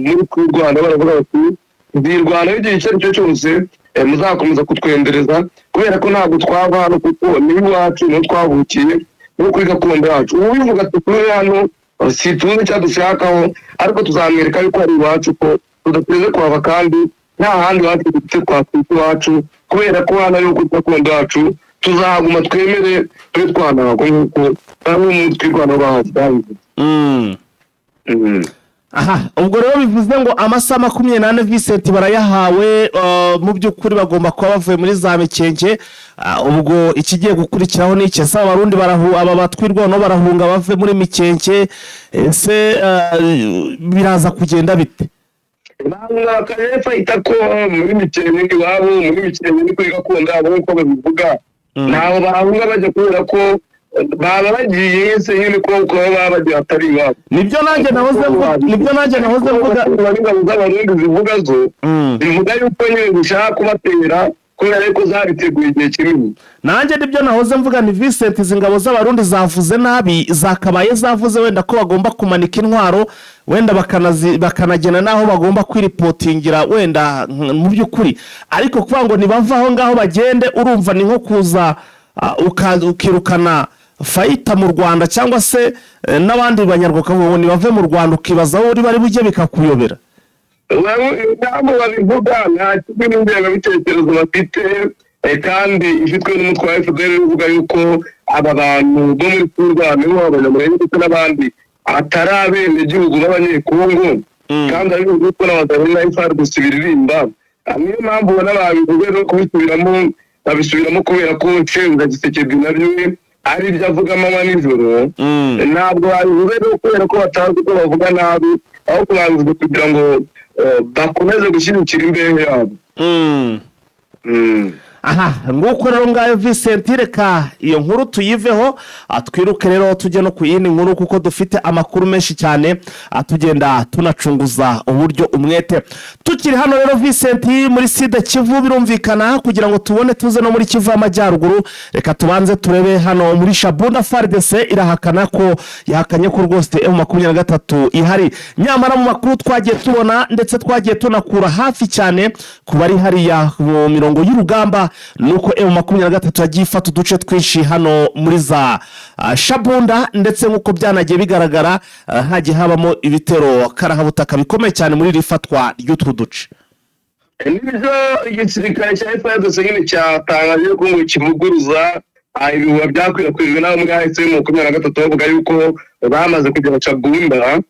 muri Twirwaneho, baravuga bati: "Twirwaneho igihe icyo ari cyo cyose muzakomeza kutwendereza, kubera ko ntabwo twava hano, kuko ni iwacu, niho twavukiye, niho kuri gakondo yacu." Ubu bivuga ati: "Turi hano, si tuzi icyo dushakaho, ariko tuzamwereka yuko ari iwacu, ko tudateze kuhava kandi nta handi iwacu dufite twakwita iwacu, kubera ko hano ari kuri gakondo yacu, tuzahaguma twemere tube twanahagwa," nk'uko bamwe muri Twirwaneho babivuze. Aha ubwo rero bivuze ngo amasaha 24 Vincent barayahawe, mu by'ukuri bagomba kuba bavuye muri za Mikenke. Ubwo ikigiye gukurikiraho ni iki? Ese Abarundi barahu, aba batwirwaneho barahunga bave muri Mikenke? Ese biraza kugenda bite? Bahunga bakayefayita ko muri Mikenke iwabo, muri Mikenke ni kuri gakondo yabo nk'uko babivuga. Ntabwo bahunga bajya, kubera ko baba bagiye se nyine ko kuba baba bagiye atari iwabo. Nibyo nanjye nahoze mvuga. Ingabo z'Abarundi zivuga zo, zivuga yuko nyine zishaka kubatera kubera yuko zabiteguye igihe kinini. Nanjye nibyo nahoze mvuga ni Vincent, izi ngabo z'Abarundi zavuze nabi, zakabaye zavuze wenda ko bagomba kumanika intwaro, wenda bakanagena n'aho bagomba kwiripotingira wenda mu by'ukuri. Ariko kuvuga ngo nibava aho ngaho bagende, urumva ni nko kuza ukirukana fighter mu Rwanda cyangwa se n'abandi Banyarwanda, ukavuga ngo nibave mu Rwanda, ukibaza aho uri bari bujye bikakuyobera. Impamvu babivuga nta kimwe n'ingengabitekerezo bafite, kandi ifitwe n'umutwe wa FDL uvuga yuko aba bantu bo muri Twirwaneho, Abanyamurenge ndetse n'abandi, atari abenegihugu b'Abanyekongo, kandi ari yuko n'abagabo na FARDC biririmba. Niyo mpamvu ubona babivuze no kubisubiramo babisubiramo, kubera ko Shebuja Tshisekedi nabyo ari ibyo avuga amanywa nijoro. Ntabwo babivuze rero kubera ko batazi ko bavuga nabi, ahubwo babivuze kugira ngo bakomeze gushyigikira imbehe yabo. Aha nguko rero ngayo Vincent, reka iyo nkuru tuyiveho, twiruke rero tujye no ku yindi nkuru kuko dufite amakuru menshi cyane, tugenda tunacunguza uburyo umwete. Tukiri hano rero Vincent, muri Sud Kivu birumvikana, kugira ngo tubone tuze no muri Kivu y'Amajyaruguru, reka tubanze turebe hano muri Shabunda. FARDC irahakana ko yahakanye ko rwose M23 ihari, nyamara mu makuru twagiye tubona ndetse twagiye tunakura hafi cyane ku bari hariya mu mirongo y'urugamba ni uko M23 yagiye ifata uduce twinshi hano muri za Shabunda, ndetse nk'uko byanagiye bigaragara, hagiye habamo ibitero karahabutaka bikomeye cyane muri iri fatwa ry'utwo duce. Nibyo, igisirikare cya FARDC nyine cyatangaje ko ngo kivuguruza ibihuha byakwirakwijwe n'abo muri AFC 23 bavuga yuko bamaze kugera Shabunda.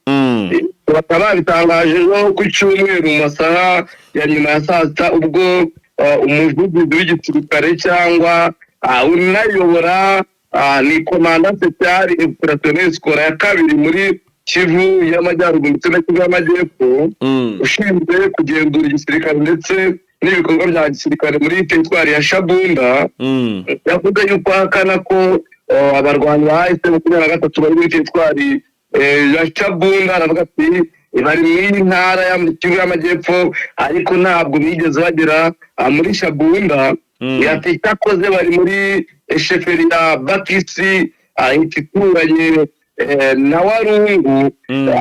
Bakaba babitangaje ejo ku cyumweru mu masaha ya nyuma ya saa sita, ubwo umuvugizi w'igisirikare cyangwa unayobora, ni commandant spécial opérationnel SCOLA ya kabiri muri Kivu y'Amajyaruguru ndetse na Kivu y'Amajyepfo, ushinzwe kugenzura igisirikare ndetse n'ibikorwa bya gisirikare muri teritwari ya Shabunda, yavuze yuko ahakana ko abarwanyi ba AFC 23 bari muri teritwari ya Shabunda. Aravuga ati bari mu iyi ntara ya Kivu y'Amajyepfo, ariko ntabwo bigeze bagera muri Shabunda. Ati icyakoze bari muri chefferie ya Bakisi, ituranye na Warungu.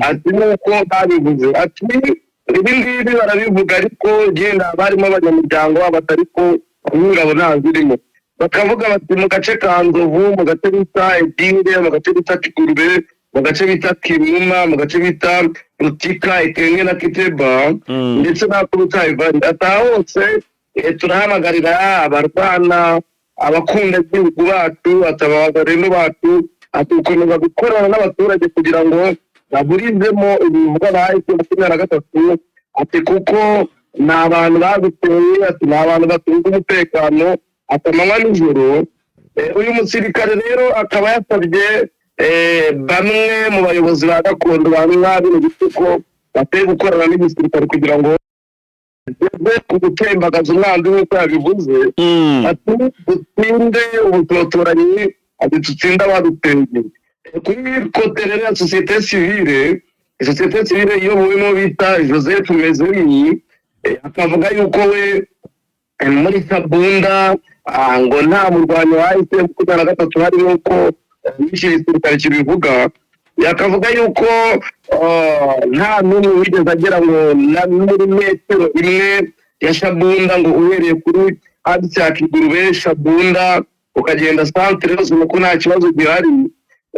Ati nk'uko babivuze, ati ibi ngibi barabivuga ariko genda barimo abanyamuryango babo, ariko n'ingabo ntazirimo. Bakavuga bati mu gace ka Nzovu, mu gace bita Edinge, mu gace bita Kigurube, mu gace bita Kimuma, mu gace bita Rutika, Ikenge na Kiteba, ndetse n'ako bita Ivari, ataha hose turahamagarira abarwana, abakunda igihugu bacu, atabagarino bacu, ati gukomeza gukorana n'abaturage kugira ngo baburizemo ibivugwa na AFC 23, ati kuko ni abantu baduteye, ati ni abantu batunze umutekano, ati amanywa nijoro. Uyu musirikare rero akaba yasabye bamwe mu bayobozi ba gakondo ba bino bice ko bakwiye gukorana n'igisirikare kugira ngo bageze ku gutembagaza umwanzi nk'uko yabivuze. Ati dutsinde ubutotoranyi, ati dutsinde abaduteye. Kuri côté rero ya société civile, société civile iyobowemo bita Joseph Mezemi, akavuga yuko we muri Sabunda ngo nta murwanyi wa AFC 23 hari nk'uko nishe igisirikare kibivuga. Yakavuga yuko nta n'umwe wigeze agera ngo na muri metero imwe ya Shabunda, ngo uhereye kuri haditse ya Kigurube, Shabunda, ukagenda centre yose, ko nta kibazo gihari,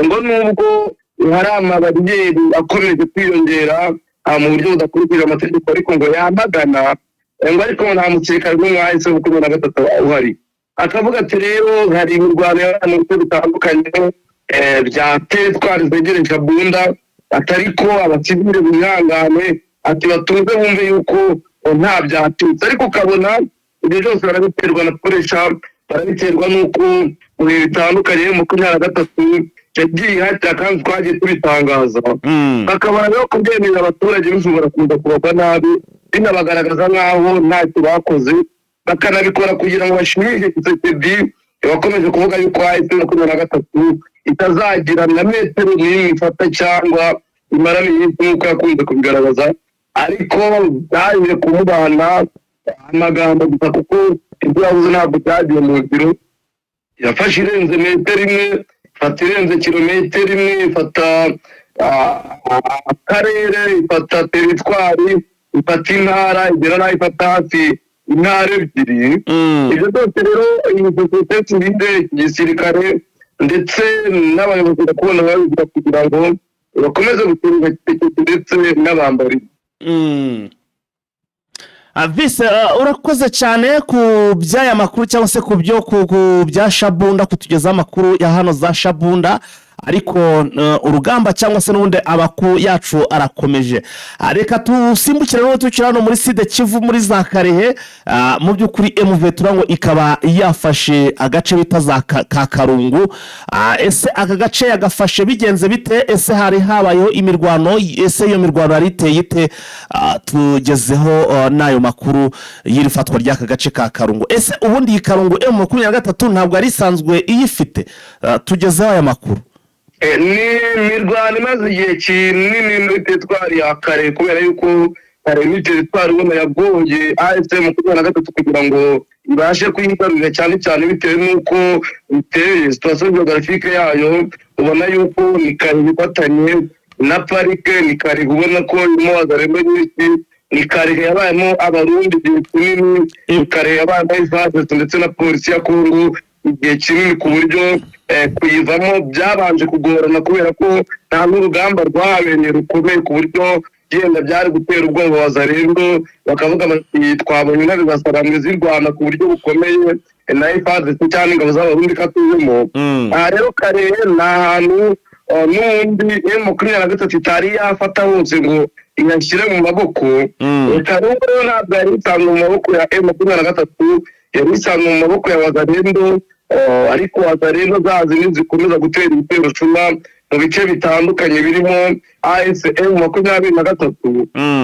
ngo nubwo hari amabariyeri akomeje kwiyongera mu buryo budakurikije amategeko, ariko ngo yamagana, ngo ariko nta musirikare n'umwe wa AFC 23 uhari. Akavuga ati rero hari imirwano yabaye mu bice bitandukanye bya teritwari zegereje Shabunda, atari ko abasivile bihangane, ati batuze bumve yuko nta byaturutse. Ariko ukabona ibyo byose barabiterwa na pressure, barabiterwa n'uko mu bihe bitandukanye 23 yagiye ihatira kandi twagiye tubitangaza. Bakabona rero kubyemerera abaturage bishobora kuza kubagwa nabi, binabagaragaza nk'aho ntacyo bakoze, bakanabikora kugira ngo bashimishe Tshisekedi wakomeje kuvuga yuko AFC 23 itazagira na metero n'imwe ifata cyangwa imarana iminsi nk'uko yakunze kubigaragaza. Ariko byaje kumubana amagambo gusa, kuko ibyo yavuze ntabwo byagiye mu ngiro. Yafashe irenze metero imwe, ifata irenze kilometero imwe, ifata akarere, ifata teritwari, ifata intara, igera n'aho ifata hafi intara ebyiri. Ibyo byose rero iyi société civile, igisirikare ndetse n'abayobozi gakondo babivuga kugira ngo bakomeze gutunga ndetse n'abambari. Vise, urakoze cyane ku by'aya makuru cyangwa se ku byo ku bya Shabunda, kutugezaho amakuru ya hano za Shabunda. Ariko urugamba cyangwa se n'ubundi amakuru yacu arakomeje. Reka tusimbukire rero, tukiri hano muri Sud Kivu, muri za Karehe. Mu by'ukuri M23 ngo ikaba yafashe agace bita za ka Karungu. Ese aka gace yagafashe bigenze bite? Ese hari habayeho imirwano? Ese iyo mirwano yari iteye ite? Tugezeho n'ayo makuru y'iri fatwa ry'aka gace ka Karungu. Ese ubundi iyi Karungu M23 ntabwo yari isanzwe iyifite? Tugezeho aya makuru. Ni imirwano imaze igihe kinini muri teritwari ya Kare, kubera yuko Kare ni teritwari ubona yagoye AFC 23 kugira ngo ibashe kuyigarurira, cyane cyane bitewe n'uko iteye, situation géographique yayo. Ubona yuko ni Kare ifatanye na parike, ni Kare ubona ko irimo Wazalendo nyinshi, ni Kare yabayemo Abarundi igihe kinini, ni Kare yabayemo FARDC ndetse na polisi ya Kongo igihe kinini, ku buryo kuyivamo byabanje kugorana, kubera ko nta n'urugamba rwahabereye rukomeye ku buryo yenda byari gutera ubwoba Wazalendo, bakavuga bati: "Twabonye intare za Sarambwe zirwana ku buryo bukomeye na FARDC cyangwa ingabo z'Abarundi katuzemo." Aha rero Kare ni ahantu n'ubundi M23 itari yafata hose ngo iyashyire mu maboko. Karungu rero ntabwo yari isanzwe mu maboko ya M23, yari isanzwe mu maboko ya Wazalendo, ariko Wazalendo za zindi zikomeza gutera ibitero cuma mu bice bitandukanye birimo AFC M23.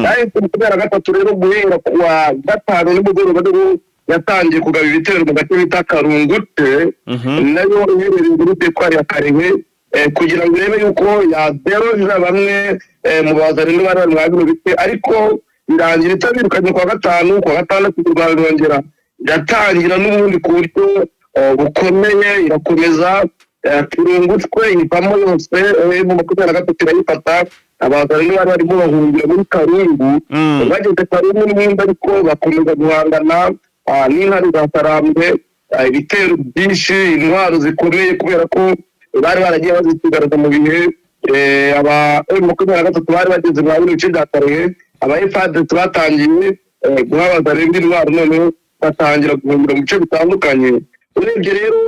AFC 23 rero, guhera ku wa gatanu nimugoroba nibwo yatangiye kugaba ibitero mu gace bita Karungute, nayo iherereye muri teritwari ya Karehe, kugira ngo irebe yuko yaderoja bamwe mu Bazalendo bari bari muri bino bice, ariko birangira itabirukanye ku wa gatanu. Ku wa gatandatu u Rwanda rwongera iratangira n'ubundi ku buryo bukomeye, irakomeza Kirungutwe ivamo yose, M23 irayifata. Abazalendo bari barimo bahungira muri Karungu. Bageze Karungu n'ubundi ariko bakomeza guhangana n'intare za Sarambwe, ibitero byinshi, intwaro zikomeye, kubera ko bari baragiye bazisigaza mu bihe aba M23 bari bageze mu bino bice bya Karehe. Aba FARDC batangiye guha Abazalendo intwaro, noneho batangira guhungira mu bice bitandukanye. Urebye rero,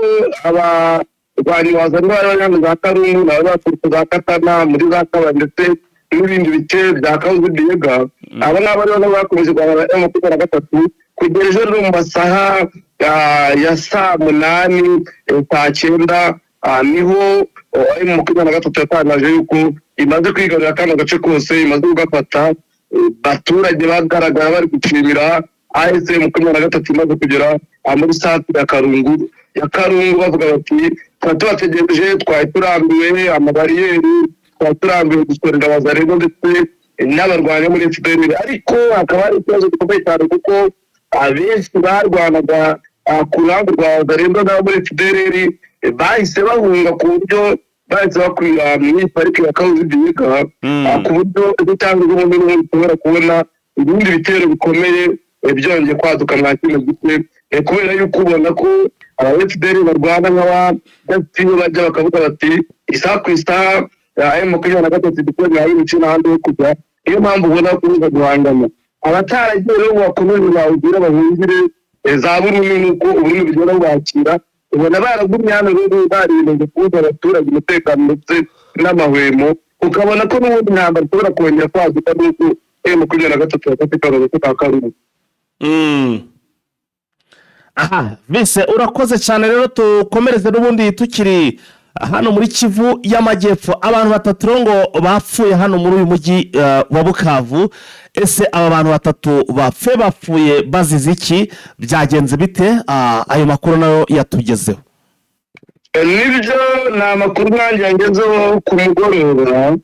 abarwanyi Wazalendo bari bari hano za Karungu nabo baturutse za Katana, muri za Kabare ndetse n'ibindi bice bya Kahuzi Biega. Aba ngaba rero nabo bakomeje guhangana na M23 kugera ejo rero mu masaha ya saa 8, saa 9, niho M23 yatangaje yuko imaze kwigarurira kano gace kose, imaze kugafata. Abaturage bagaragara bari gushimira AFC 23 imaze kugera muri santire ya Karungu, bavuga bati: "Twari tubategereje, twari turambiwe amabariyeri, twari turambiwe gusorera Abazalendo ndetse n'abarwanya muri FDLR." Ariko hakaba hari ikibazo gikomeye cyane, kuko abenshi barwanaga ku ruhande rwa Wazalendo n'abo muri FDLR bahise bahunga, ku buryo bahise bakwira muri pariki ya Kahuzi Biega, ku buryo ejo cyangwa ejo bundi n'ubundi ushobora kubona ibindi bitero bikomeye byongeye kwaduka mwa kino gice, kubera yuko ubona ko aba FDLR barwana nk'abadafite bajya bakavuga bati: "Isaha ku isaha M23 dukorera ibice n'ahandi ho kujya." Niyo mpamvu ubona kuza guhangana. Abataragiye rero ngo bakomeze bawugire bahungire za Burundi, nuko Uburundi bugenda bubakira, ubona baragumye hano rero bariyemeje kubuza abaturage umutekano ndetse n'amahwemo, ukabona ko n'ubundi intambara ishobora kongera kwaduka n'uko M23 yafashe kano gace ka Karungu. Aha bise urakoze cyane. Rero tukomereze n'ubundi tukiri hano muri Kivu y'Amajyepfo. Abantu batatu rero ngo bapfuye hano muri uyu mujyi wa Bukavu. Ese aba bantu batatu bapfuye bapfuye bazize iki? Byagenze bite? Ayo makuru nayo yatugezeho. Nibyo, ni amakuru nanjye yangezeho ku mugoroba,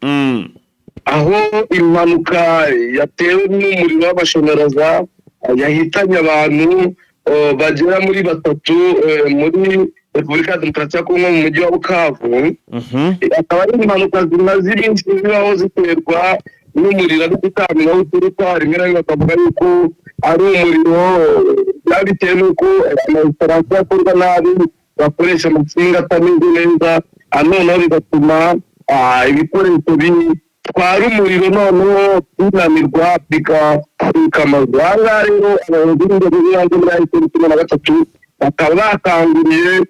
aho impanuka yatewe n'umuriro w'amashanyarazi yahitanye abantu bagera muri batatu muri Repubulika ya Demokarasi ya Kongo, mu mujyi wa Bukavu. Akaba ari impanuka zimaze iminsi zibaho ziterwa n'umuriro, ariko utamenya aho uturuka. Rimwe na rimwe bakavuga yuko ari umuriro biba bitewe n'uko ama installation akorwa nabi, bakoresha amasinga atameze neza, noneho bigatuma ibikoresho bitwara umuriro noneho binanirwa, bigatwika amazu. Aha ngaha rero abayobozi b'inzego z'ibanze muri AFC 13 bakaba bakanguriye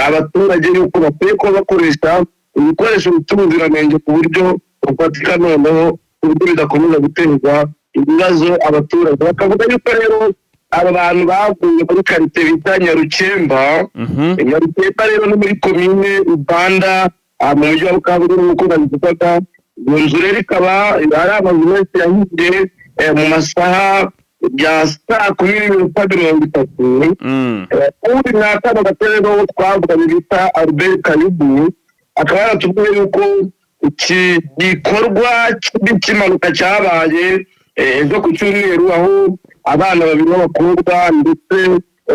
abaturage yuko bakwiye kuba bakoresha Ibikoresho bifite ubuziranenge ku buryo bufatika, noneho ku buryo bidakomeza guteza ibibazo abaturage. Bakavuga yuko rero aba bantu baguye muri karite bita Nyarukemba. Nyarukemba rero ni muri komine Ibanda, mu mujyi wa Bukavu nk'uko babivugaga. Iyo nzu rero ikaba ari amazu menshi yahiye mu masaha ya 10:30. Ubundi nka kano gace rero twavuganye bita Albert Kayubu, akaba yaratubwiye yuko iki gikorwa kibi cy'impanuka cyabaye ejo ku cyumweru, aho abana babiri b'abakobwa ndetse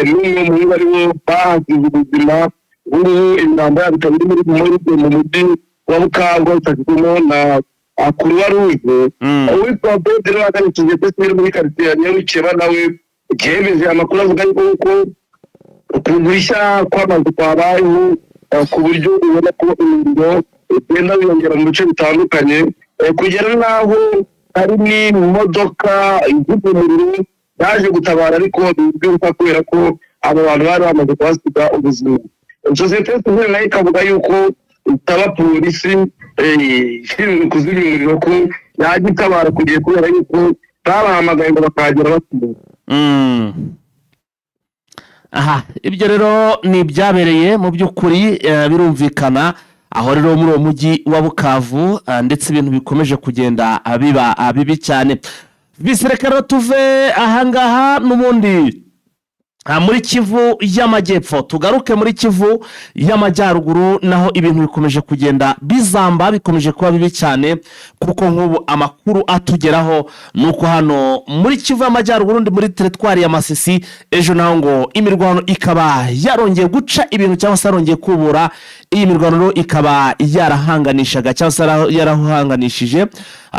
n'umwe w'umuhungu aribo bahasize ubuzima. Ubu imirambo yabo ikaba iri muri morgue mu mujyi wa Bukavu, ifashijwemo na Croix Rouge. Uwitwa Pedro uhagarariye sosiyete sivile muri karitsiye ya Nyarukeba nawe yemeje amakuru avuga yuko ukugurisha kw'amazu kwabayeho, ku buryo ubona ko umuriro ugenda wiyongera mu bice bitandukanye, kugera n'aho hari n'imodoka izimya umuriro yaje gutabara, ariko biruka kubera ko abo bantu bari bamaze kuhasiga ubuzima. Sosiyete sivile nayo ikavuga yuko itaba polisi ishinzwe kuzimya umuriro ko yajya itabara ku gihe, kubera yuko babahamagaye ngo bakahagera batinze. Aha ibyo rero ni ibyabereye mu by'ukuri, birumvikana aho rero muri uwo mujyi wa Bukavu, ndetse ibintu bikomeje kugenda biba bibi cyane. Reka rero tuve ahangaha n'ubundi muri Kivu y'Amajyepfo, tugaruke muri Kivu y'Amajyaruguru, naho ibintu bikomeje kugenda bizamba, bikomeje kuba bibi cyane, kuko nk'ubu amakuru atugeraho ni uko hano muri Kivu y'Amajyaruguru, ndi muri teritwari ya Masisi, ejo naho ngo imirwano ikaba yarongeye guca ibintu cyangwa se yarongeye kubura. Iyi mirwano rero ikaba yarahanganishaga cyangwa se yarahanganishije,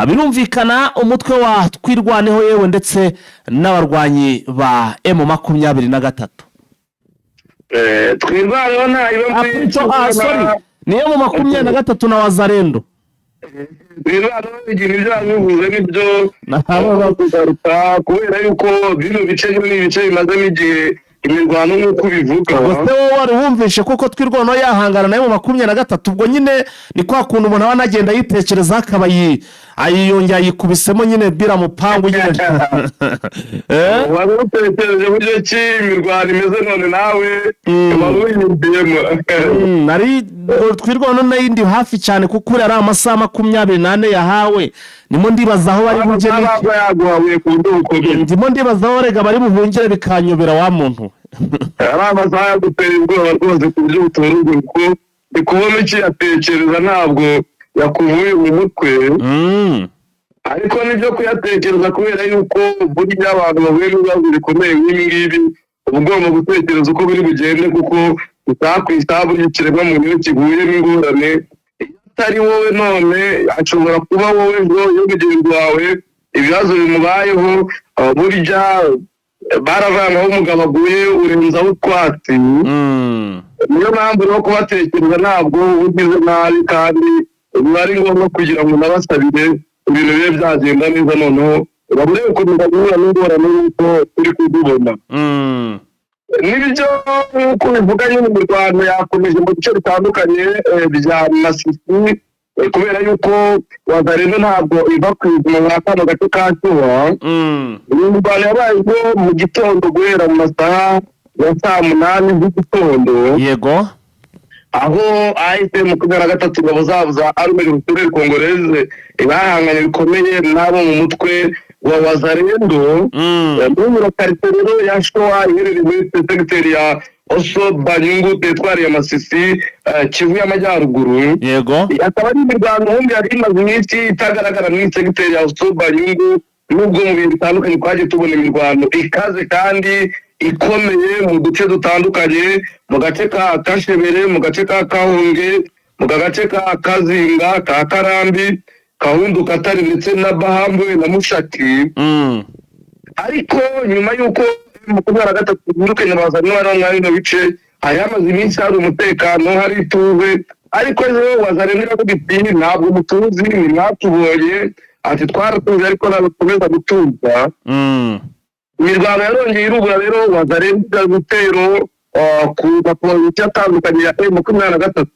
birumvikana, umutwe wa Twirwaneho, yewe ndetse n'abarwanyi ba M23. Twirwaneho ntayo muri Sorry, niyo mu 23 na Wazalendo. Twirwaneho igihe ibyo bivuze nibyo kugaruka, kubera yuko bino bice ni ibice bimazemo igihe imirwano nk'uko ubivuga. Ubwo se wowe wari wumvishe kuko Twirwaneho yahangana nayo mu 23? Ubwo nyine ni kwa kuntu umuntu aba anagenda yitekerezaho, akaba ayiyongera ayikubisemo nyine biramupangu nyine. Wari utekereje buryo ki imirwano imeze none nawe wari uyiyumviyemo. Nari Twirwaneho nayo indi hafi cyane, kuko uriya ari amasaha 24 yahawe. Ndimo ndibaza aho bari bujye n'iki. Ntabwo yaguhabuye ku buryo bukomeye. Ndimo ndibaza aho rega bari buhungire, bikanyobera wa muntu. Ari amasaha yagutera ubwoba rwose ku buryo butunguye, kuko ndi kubona ukiyatekereza, ntabwo yakuvuye mu mutwe. Ariko nibyo kuyatekereza, kubera yuko burya abantu bahuye n'ibibazo bikomeye nk'ibi ngibi uba ugomba gutekereza uko biri bugende, kuko isaha ku isaha burya ikiremwamuntu iyo kiguye n'ingorane, iyo atari wowe none ashobora kuba wowe ejo. Iyo mugenzi wawe ibibazo bimubayeho, burya baravanga aho umugabo aguye urenzaho utwatsi. Niyo mpamvu rero kubatekereza ntabwo ugize nabi, kandi biba ari ngombwa kugira ngo unabasabire ibintu bibe byagenda neza, noneho babure gukomeza guhura n'ingorane nk'uko turi kuzibona. Nibyo nk'uko bivuga nyine, imirwano yakomeje mu bice bitandukanye bya Masisi, kubera yuko Wazalendo ntabwo iva ku izima nka kano gace ka Shuwa. Iyi mirwano yabaye ejo mu gitondo guhera mu masaha ya 8:00 z'igitondo, aho AFC 23, ingabo zabo za Armée Révolutionnaire Congolaise, bahanganye bikomeye n'abo mu mutwe wa Wazalendo muri karitsiye rero ya Showa, iherereye muri segiteri ya Oso Banyungu, teritwari ya Masisi, Kivu y'Amajyaruguru. Akaba ari imirwano ubundi yari imaze iminsi itagaragara muri segiteri ya Oso Banyungu, nubwo mu bihe bitandukanye twagiye tubona imirwano ikaze kandi ikomeye mu duce dutandukanye, mu gace ka Kashebere, mu gace ka Kahunge, mu gace ka Kazinga, ka Karambi, Kahundu, Katari ndetse na Bahambwe na Mushaki. Ariko nyuma y'uko 23 birukanye bazanye bari muri bino bice, hari hamaze iminsi hari umutekano, hari ituze. Ariko ejo Wazalendo iravuga iti: "Ntabwo mutuzi, ntimwatubonye." Ati: "Twaratuze, ariko ntabwo dukomeza gutuza." Imirwano yarongeye irubura rero, Wazalendo ibitero. ku mapolisi atandukanye ya M23.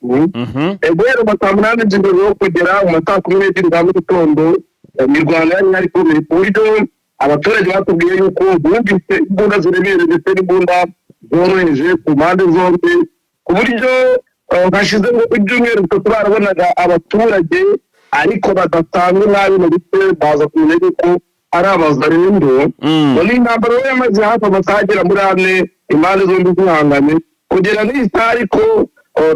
Guhera mu saa 8 z'ijoro kugera mu ma saa 12 za mu gitondo, imirwano yari ihari ikomeye, ku buryo abaturage batubwiye yuko bumvise imbunda ziremereye ndetse n'imbunda zoroheje ku mpande zombi, ku buryo hashize ngo ibyumweru 3 barabonaga abaturage ariko badasanzwe nabi mu bice, baza kumenya yuko ari abazarendo. Ngo ni intambara rero yamaze hafi amasaha agera muri 4, impande zombi zihanganye kugera n'iyi saha, ariko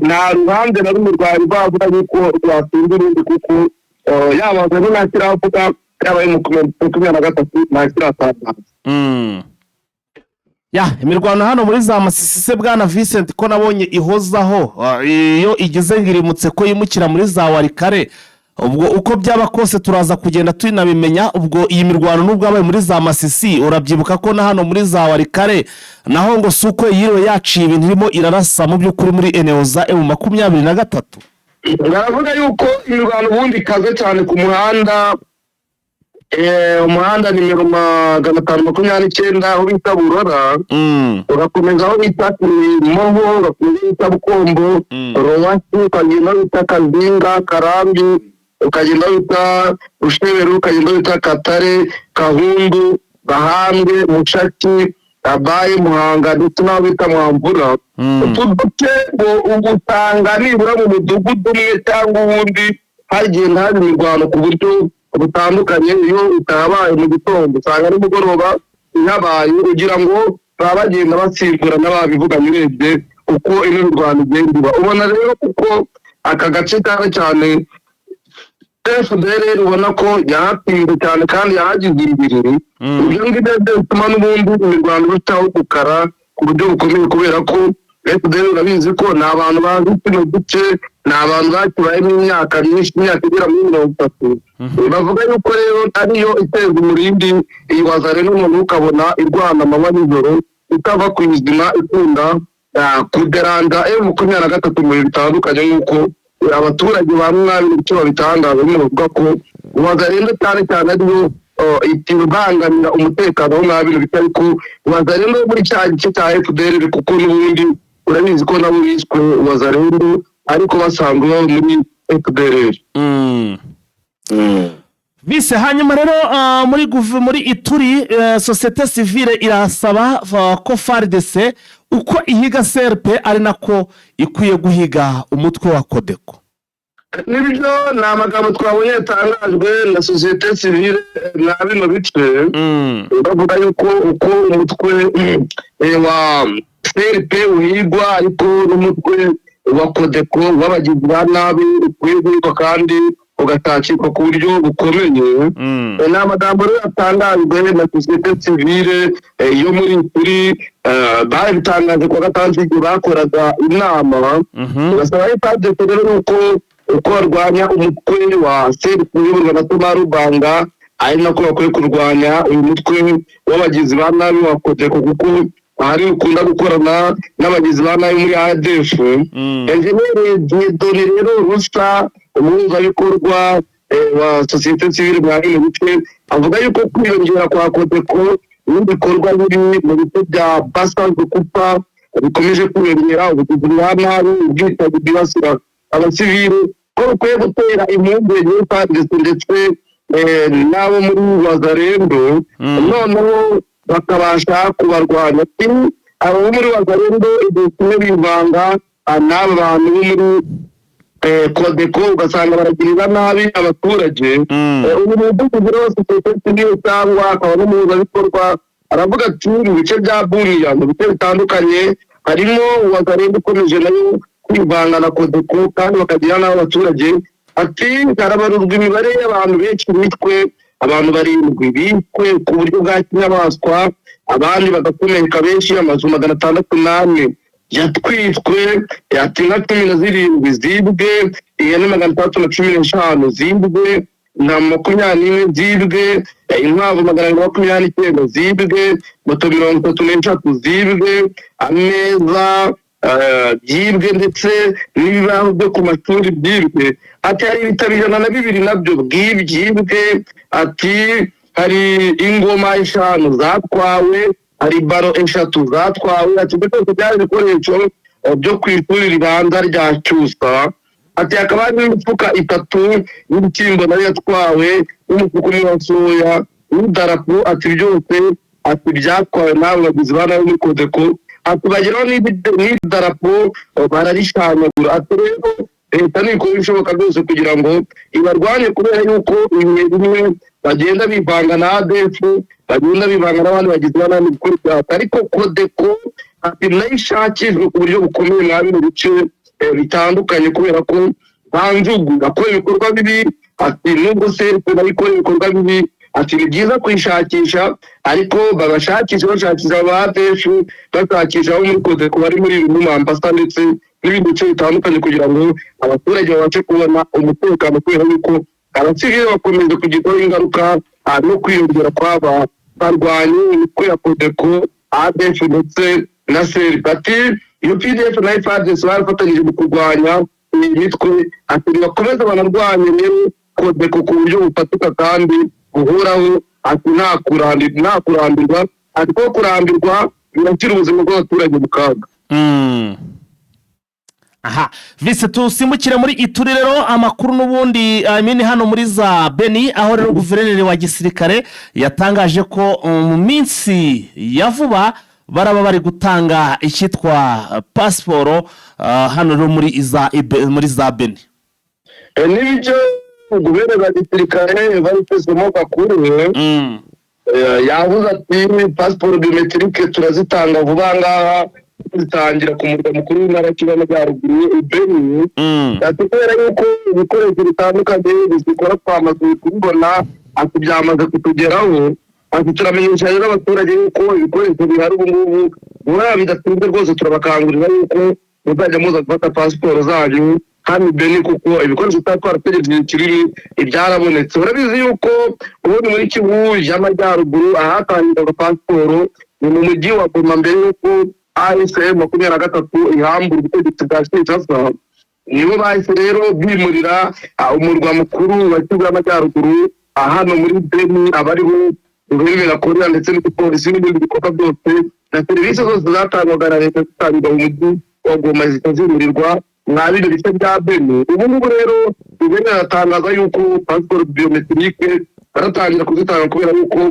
nta ruhande na rumwe rwari rwavuga yuko rwatsinda urundi, kuko yaba Wazalendo nta kiravuga, yaba M23 nta kiratangaza. Ya imirwano hano muri za Masisi se, bwana Vincent, ko nabonye ihozaho, iyo igeze ngo irimutse ko yimukira muri za Walikale, ubwo uko byaba kose turaza kugenda tunabimenya. Ubwo iyi mirwano nubwo yabaye muri za Masisi, urabyibuka ko na hano muri za Walikale naho ngo si uko yiriwe yaciye ibintu, irimo irarasa mu by'ukuri muri eneo za M23. Baravuga yuko imirwano ubundi ikaze cyane ku muhanda, umuhanda nimero 529, aho bita Burora, ugakomeza aho bita Moho, ugakomeza aho bita Bukombo, Rowasi, ukagenda aho bita Kazinga, Karambi, ukagenda aho bita Rusheberu, ukagenda aho bita Katare, Kahundu, Bahambwe, Mushaki, Abaye, Muhanga, ndetse n'aho bita Mwamvura. Utu duce ngo ubu usanga nibura mu mudugudu umwe cyangwa uwundi hagenda haba imirwano ku buryo butandukanye. Iyo itabaye mu gitondo, usanga nimugoroba ihabaye, ugira ngo baba bagenda basimburana babivuganye. Urebye uko ino mirwano igenda iba, ubona rero kuko aka gace cyane cyane FDLR ubona ko yahatsinze cyane kandi yahagize imbere. Ibyo ngibyo bituma n'ubundi imirwano irushaho gukara ku buryo bukomeye, kubera ko FDLR urabizi ko ni abantu bazi kino gice, ni abantu bakibayemo imyaka myinshi, imyaka igera muri 30. Bavuga yuko rero ariyo iteza umurindi iyi Wazalendo, noneho ukabona irwana amanywa nijoro, itava ku izima, ikunda kuderanda M23 mu bihe bitandukanye, nk'uko abaturage bamwe na bimwe icyo babitangaza nyine, bavuga ko Wazalendo cyane cyane ariyo ibangamira umutekano wo mwa bino bice, ariko Wazalendo muri cya gice cya FDLR, kuko n'ubundi urabizi ko nabo biswe Wazalendo ariko basanzwe baba muri FDLR. Bise hanyuma rero muri Ituri, société civile irasaba ko FARDC uko ihiga CRP ari nako ikwiye guhiga umutwe wa CODECO. Nibyo, ni amagambo twabonye yatangajwe na société civile na bino bice, bavuga yuko uko umutwe wa CRP uhigwa, ariko n'umutwe wa CODECO w'abagizi ba nabi ukwiye guhigwa kandi ugatakirwa ku buryo bukomeye. Ni amagambo rero yatangajwe na société civile yo muri Ituri, babitangaje kuwa gatandatu igihe bakoraga inama. Basaba FARDC rero yuko uko barwanya umutwe wa CRP uyoborwa na Thomas Lubanga, ari nako bakwiye kurwanya uyu mutwe w'abagizi ba nabi wa CODECO, kuko ahari ukunda gukorana n'abagizi ba nabi muri ADF. Enjeniyeri Dieudonné rero Rusa, umuhuzabikorwa wa société civile mwa bino bice, avuga yuko kwiyongera kwa CODECO n'ibikorwa biri mu bice bya Basanze Kupa bikomeje kwiyongera, ubugizi bwa nabi, ubwicanyi bwibasira abasivili, ko bukwiye gutera impungenge FARDC ndetse n'abo muri Wazalendo, noneho bakabasha kubarwanya. Ati abo bo muri Wazalendo igihe kimwe bivanga n'aba bantu bo muri CODECO, ugasanga baragirira nabi abaturage. Uyu muvugizi rero wa société civile cyangwa akaba n'umuhuzabikorwa aravuga ati mu bice bya Buriya, mu bice bitandukanye, harimo Wazalendo ikomeje nayo kwivanga na CODECO kandi bakagira nabi abaturage. Ati harabarurwa imibare y'abantu benshi bishwe, abantu 7 bishwe ku buryo bwa kinyamaswa, abandi bagakomereka benshi, amazu 604 yatwitswe, ati nka 17 zibwe, ihene 615 zibwe, na 21 zibwe, inkwavu 229 zibwe, moto 33 zibwe, ameza byibwe, ndetse n'ibibaho byo ku mashuri byibwe. Ati hari ibitabo 102 nabyo bw'ibyibwe. Ati hari ingoma 5 zatwawe. Hari baro eshatu zatwawe. Ati byose byari ibikoresho byo ku ishuri ribanza rya Cyusa. Ati hakaba hari n'imifuka itatu y'ibishyimbo nayo yatwawe, n'umufuka umwe wa soya n'idarapo. Ati byose, ati byatwawe n'abo bagizi ba nabi muri Kodeko. Ati bageraho n'idarapo bararishanyagura. Ati rero leta nikora ibishoboka byose kugira ngo ibarwanye, kubera yuko ibihe bimwe bagenda bivanga na ADF, bagenda bivanga n'abandi bagizi ba nabi gukora ibyaha. Ariko Kodeko, ati nayo ishakishwe ku buryo bukomeye mwa bino bice bitandukanye, kubera ko nta njugu akora ibikorwa bibi. Ati nubwo se nayo ikora ibikorwa bibi, ati ni byiza kuyishakisha, ariko babashakisha, bashakisha aba ADF, bashakisha abo muri Kodeko bari muri Mambasa ndetse n'ibindi bice bitandukanye, kugira ngo abaturage babashe kubona umutekano, kubera yuko abasivili bakomeje kugirwaho ingaruka no kwiyongera kw'aba barwanyi imitwe ya Kodeko, ADF ndetse na SERI. Ati iyo UPDF na FARDC barafatanyije mu kurwanya iyi mitwe. Ati bakomeze banarwanye rero Kodeko ku buryo bufatika kandi buhoraho. Ati nta kurambirwa, ati ko kurambirwa birashyira ubuzima bw'abaturage mu kaga. Aha vise tusimbukire muri Ituri rero, amakuru n'ubundi, I mean, hano muri za Beni, aho rero guverineri wa gisirikare yatangaje ko mu minsi ya vuba baraba bari gutanga icyitwa pasiporo hano rero muri za Beni. N'ibyo guverineri wa gisirikare Evariste Kakuru yavuze ati pasiporo biométrique turazitanga vuba ngaha, zitangira ku murwa mukuru w'intara ya Kivu y'Amajyaruguru, Beni. Ati kubera yuko ibikoresho bitandukanye bizikora twamaze kubibona, ati byamaze kutugeraho. Ati turamenyesha rero abaturage yuko ibikoresho bihari ubu ngubu, vuba bidatinze rwose turabakangurira yuko muzajya muza gufata pasiporo zanyu hano Beni, kuko ibikoresho tutari twarategereje igihe kinini ibyarabonetse. Urabizi yuko ubundi muri Kivu y'Amajyaruguru ahatangirwaga pasiporo ni mu mujyi wa Goma, mbere y'uko AFC M23 ihambura ubutegetsi bwa Kinshasa. Nibo bahise rero bimurira umurwa mukuru wa Kivu y'Amajyaruguru hano muri Beni, abariho guverineri akorera ndetse n'igipolisi n'ibindi bikorwa byose na serivisi zose zatangwaga na leta zitangirwa mu mujyi wa Goma zikazimurirwa mwa bino bice bya Beni. Ubu ngubu rero guverineri aratangaza yuko pasiporo biométrique baratangira kuzitanga, kubera yuko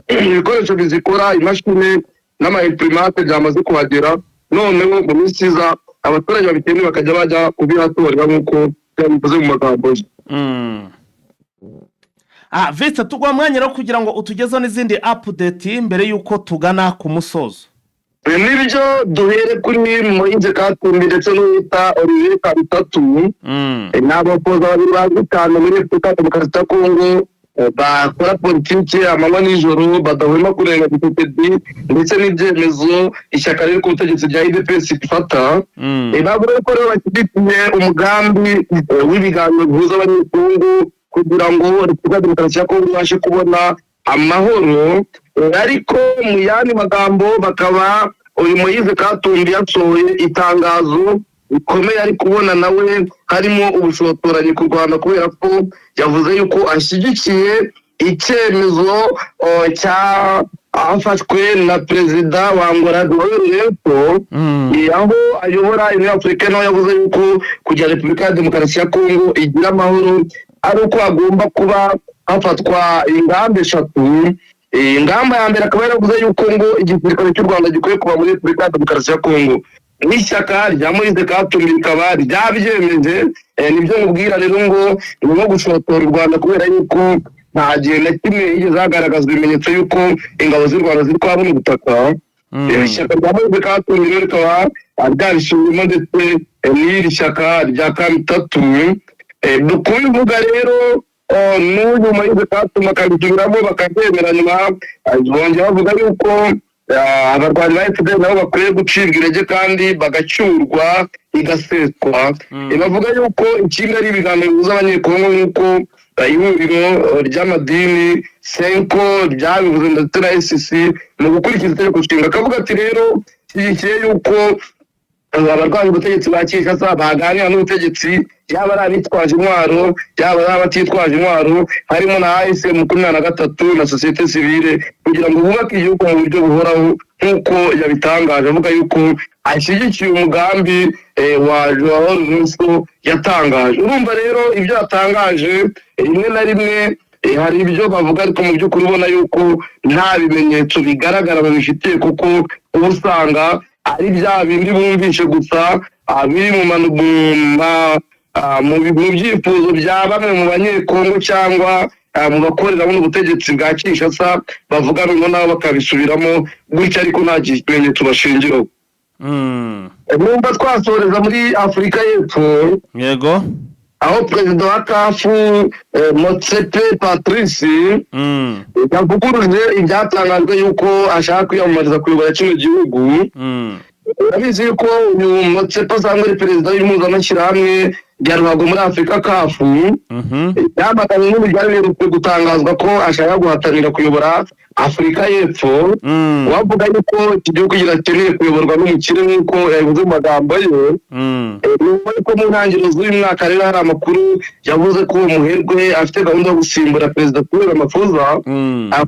ibikoresho bizikora, imashini n'ama imprimante byamaze kuhagera. Noneho mu minsi iza abaturage babikeneye bakajya bajya kubihatorera nk'uko byabivuze mu magambo ye. Vise, tuguha umwanya rero kugira ngo utugezeho n'izindi update mbere y'uko tugana ku musozo. Nibyo, duhere kuri Moise Katumbi ndetse n'uwita Olivier Kamitatu. Ni abakozi babiri bazwi cyane muri Repubulika Demokarasi ya Kongo, bakora politiki amanywa n'ijoro, badahwema kurenga Tshisekedi ndetse n'ibyemezo ishyaka riri ku butegetsi rya UDPS rifata. Bavuga ko rero bashyigikiye umugambi w'ibiganiro bihuza Abanyekongo kugira ngo Repubulika Demokarasi ya Kongo ibashe kubona amahoro. Ariko mu yandi magambo bakaba uyu Moise Katumbi yasohoye itangazo rikomeye, ari kubona nawe harimo ubushotoranyi ku Rwanda, kubera ko yavuze yuko ashyigikiye icyemezo cyafashwe na perezida wa Angola João Lourenço, aho ayobora Union Africaine, nawe yavuze yuko kugira Repubulika ya Demokarasi ya Kongo igira amahoro ari uko hagomba kuba hafatwa ingamba eshatu. Ingamba ya mbere akaba yaravuze yuko ngo igisirikare cy'u Rwanda gikwiye kuba muri Repubulika ya Demokarasi ya Kongo, n'ishyaka rya Moise Katumbi rikaba ryabyemeje. Nibyo mubwira rero ngo ni nko gushotora u Rwanda, kubera yuko nta gihe na kimwe higeze hagaragazwa ibimenyetso yuko ingabo z'u Rwanda ziri kwa buno butaka. Ishyaka rya Moise Katumbi rero rikaba ryabisubiyemo, ndetse n'iri shyaka rya Kamitatu. Kubivuga rero n'uyu Moise Katumbi akabisubiramo bakabyemera, nyuma bongera bavuga yuko abarwanyi ba FDL nabo bakwiye gucibwa intege kandi bagacyurwa igaseswa. Bavuga yuko ikindi ari ibiganiro bihuza Abanyekongo, nk'uko ihuriro ry'amadini CENCO ryabivuze ndetse na ECC, mu gukurikiza itegeko nshinga. Akavuga ati rero shyigikiye yuko Abarwanya ubutegetsi ba Kinshasa baganira n'ubutegetsi, yaba ari abitwaje intwaro, yaba ari abatitwaje intwaro, harimo na AFC 23 na société civile, kugira ngo bubake igihugu mu buryo buhoraho, nk'uko yabitangaje avuga yuko ashyigikiye umugambi wa Joao Lourenço yatangaje. Urumva rero ibyo yatangaje, rimwe na rimwe hari ibyo bavuga, ariko mu by'ukuri ubona yuko nta bimenyetso bigaragara babifitiye, kuko uba usanga ari bya bindi bumvishe gusa, biri mu byifuzo bya bamwe mu Banyekongo cyangwa mu bakorera buno butegetsi bwa Kinshasa bavuga, noneho nabo bakabisubiramo gutya, ariko nta kimenyetso bashingiraho. Numva twasoreza muri Afurika y'Epfo, aho perezida wa CAF, Motsepe Patrice, yavuguruje ibyatangajwe yuko ashaka kwiyamamariza kuyobora kino gihugu. Urabizi yuko uyu Motsepe asanzwe ari perezida w'impuzamashyirahamwe rya ruhago muri Afurika, CAF. Yamaganye n'ubu byari biherutse gutangazwa ko ashaka guhatanira kuyobora Afurika y'Epfo, wavuga yuko iki gihugu kidakeneye kuyoborwa n'umukire, nk'uko yabivuze mu magambo ye. Nyuma yuko mu ntangiriro z'uyu mwaka rero hari amakuru yavuze ko uwo muherwe afite gahunda yo gusimbura Perezida Cyril Ramaphosa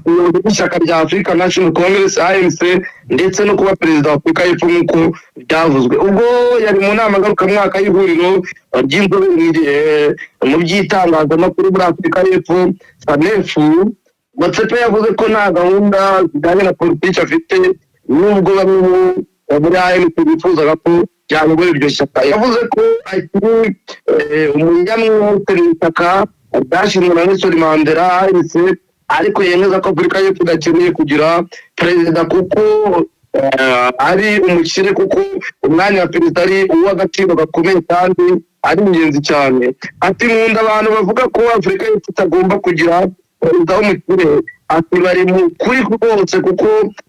ku buyobozi bw'ishyaka rya African National Congress, ANC, ndetse no kuba perezida wa Afurika y'Epfo, nk'uko byavuzwe ubwo yari mu nama ngarukamwaka y'ihuriro ry'inzobere mu by'itangazamakuru muri Afurika y'Epfo, SANEF. Motsepe yavuze ko nta gahunda zijyanye na politiki afite, nubwo bamwe muri ANC bifuzaga ko yayobora iryo shyaka. Yavuze ko akiri umunyamwete mu ishyaka ryashinzwe na Nelson Mandela, ANC, ariko yemeza ko Afurika y'Epfo idakeneye kugira perezida kuko ari umukire, kuko umwanya wa perezida ari uw'agaciro gakomeye kandi ari ingenzi cyane. Ati: "Nkunda abantu bavuga ko Afurika y'Epfo itagomba kugira perezida w'umukire." Ati: "Bari mu kuri rwose, kuko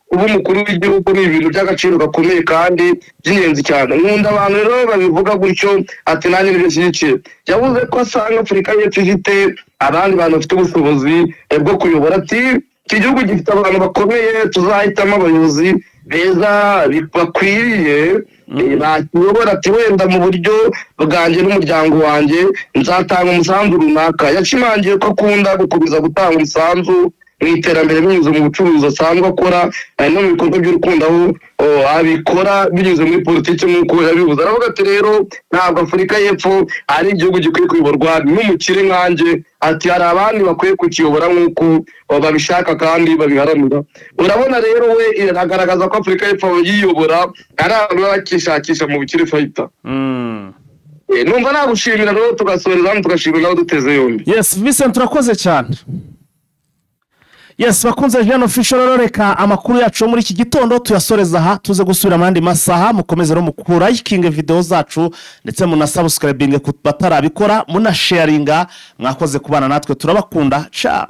kuba umukuru w'igihugu ni ibintu by'agaciro gakomeye kandi by'ingenzi cyane. Nkunda abantu rero babivuga gutyo." Ati: "Nanjye nibyo nshyigikiye." Yavuze ko asanga Afurika y'Epfo ifite abandi bantu bafite ubushobozi bwo kuyobora. Ati: "Iki gihugu gifite abantu bakomeye, tuzahitamo abayobozi beza bakwiriye bakiyobora." Ati: "Wenda mu buryo bwanjye n'umuryango wanjye nzatanga umusanzu runaka." Yashimangiye ko akunda gukomeza gutanga umusanzu mu iterambere binyuze mu bucuruzi asanzwe akora, no mu bikorwa by'urukundo aho abikora binyuze muri politiki, nk'uko yabivuze. Aravuga ati: "Rero ntabwo Afurika y'Epfo ari igihugu gikwiye kuyoborwa n'umukire nkanjye." Ati: "Hari abandi bakwiye kukiyobora nk'uko babishaka kandi babiharanira." Urabona rero we iragaragaza ko Afurika y'Epfo yiyobora ari abantu baba bakishakisha mu bukire fayita. Numva nagushimira rero, tugasoreza hano, tugashimira nawe duteze yombi. Yes, Vincent, urakoze cyane. Yes, bakunze Jean Official, rero reka amakuru yacu yo muri iki gitondo tuyasoreza aha, tuze gusubira mu yandi masaha. Mukomeze rero mukurayikinge videwo zacu, ndetse munasubscribinge ku batarabikora, munasharinga. Mwakoze kubana natwe, turabakunda. Ciao.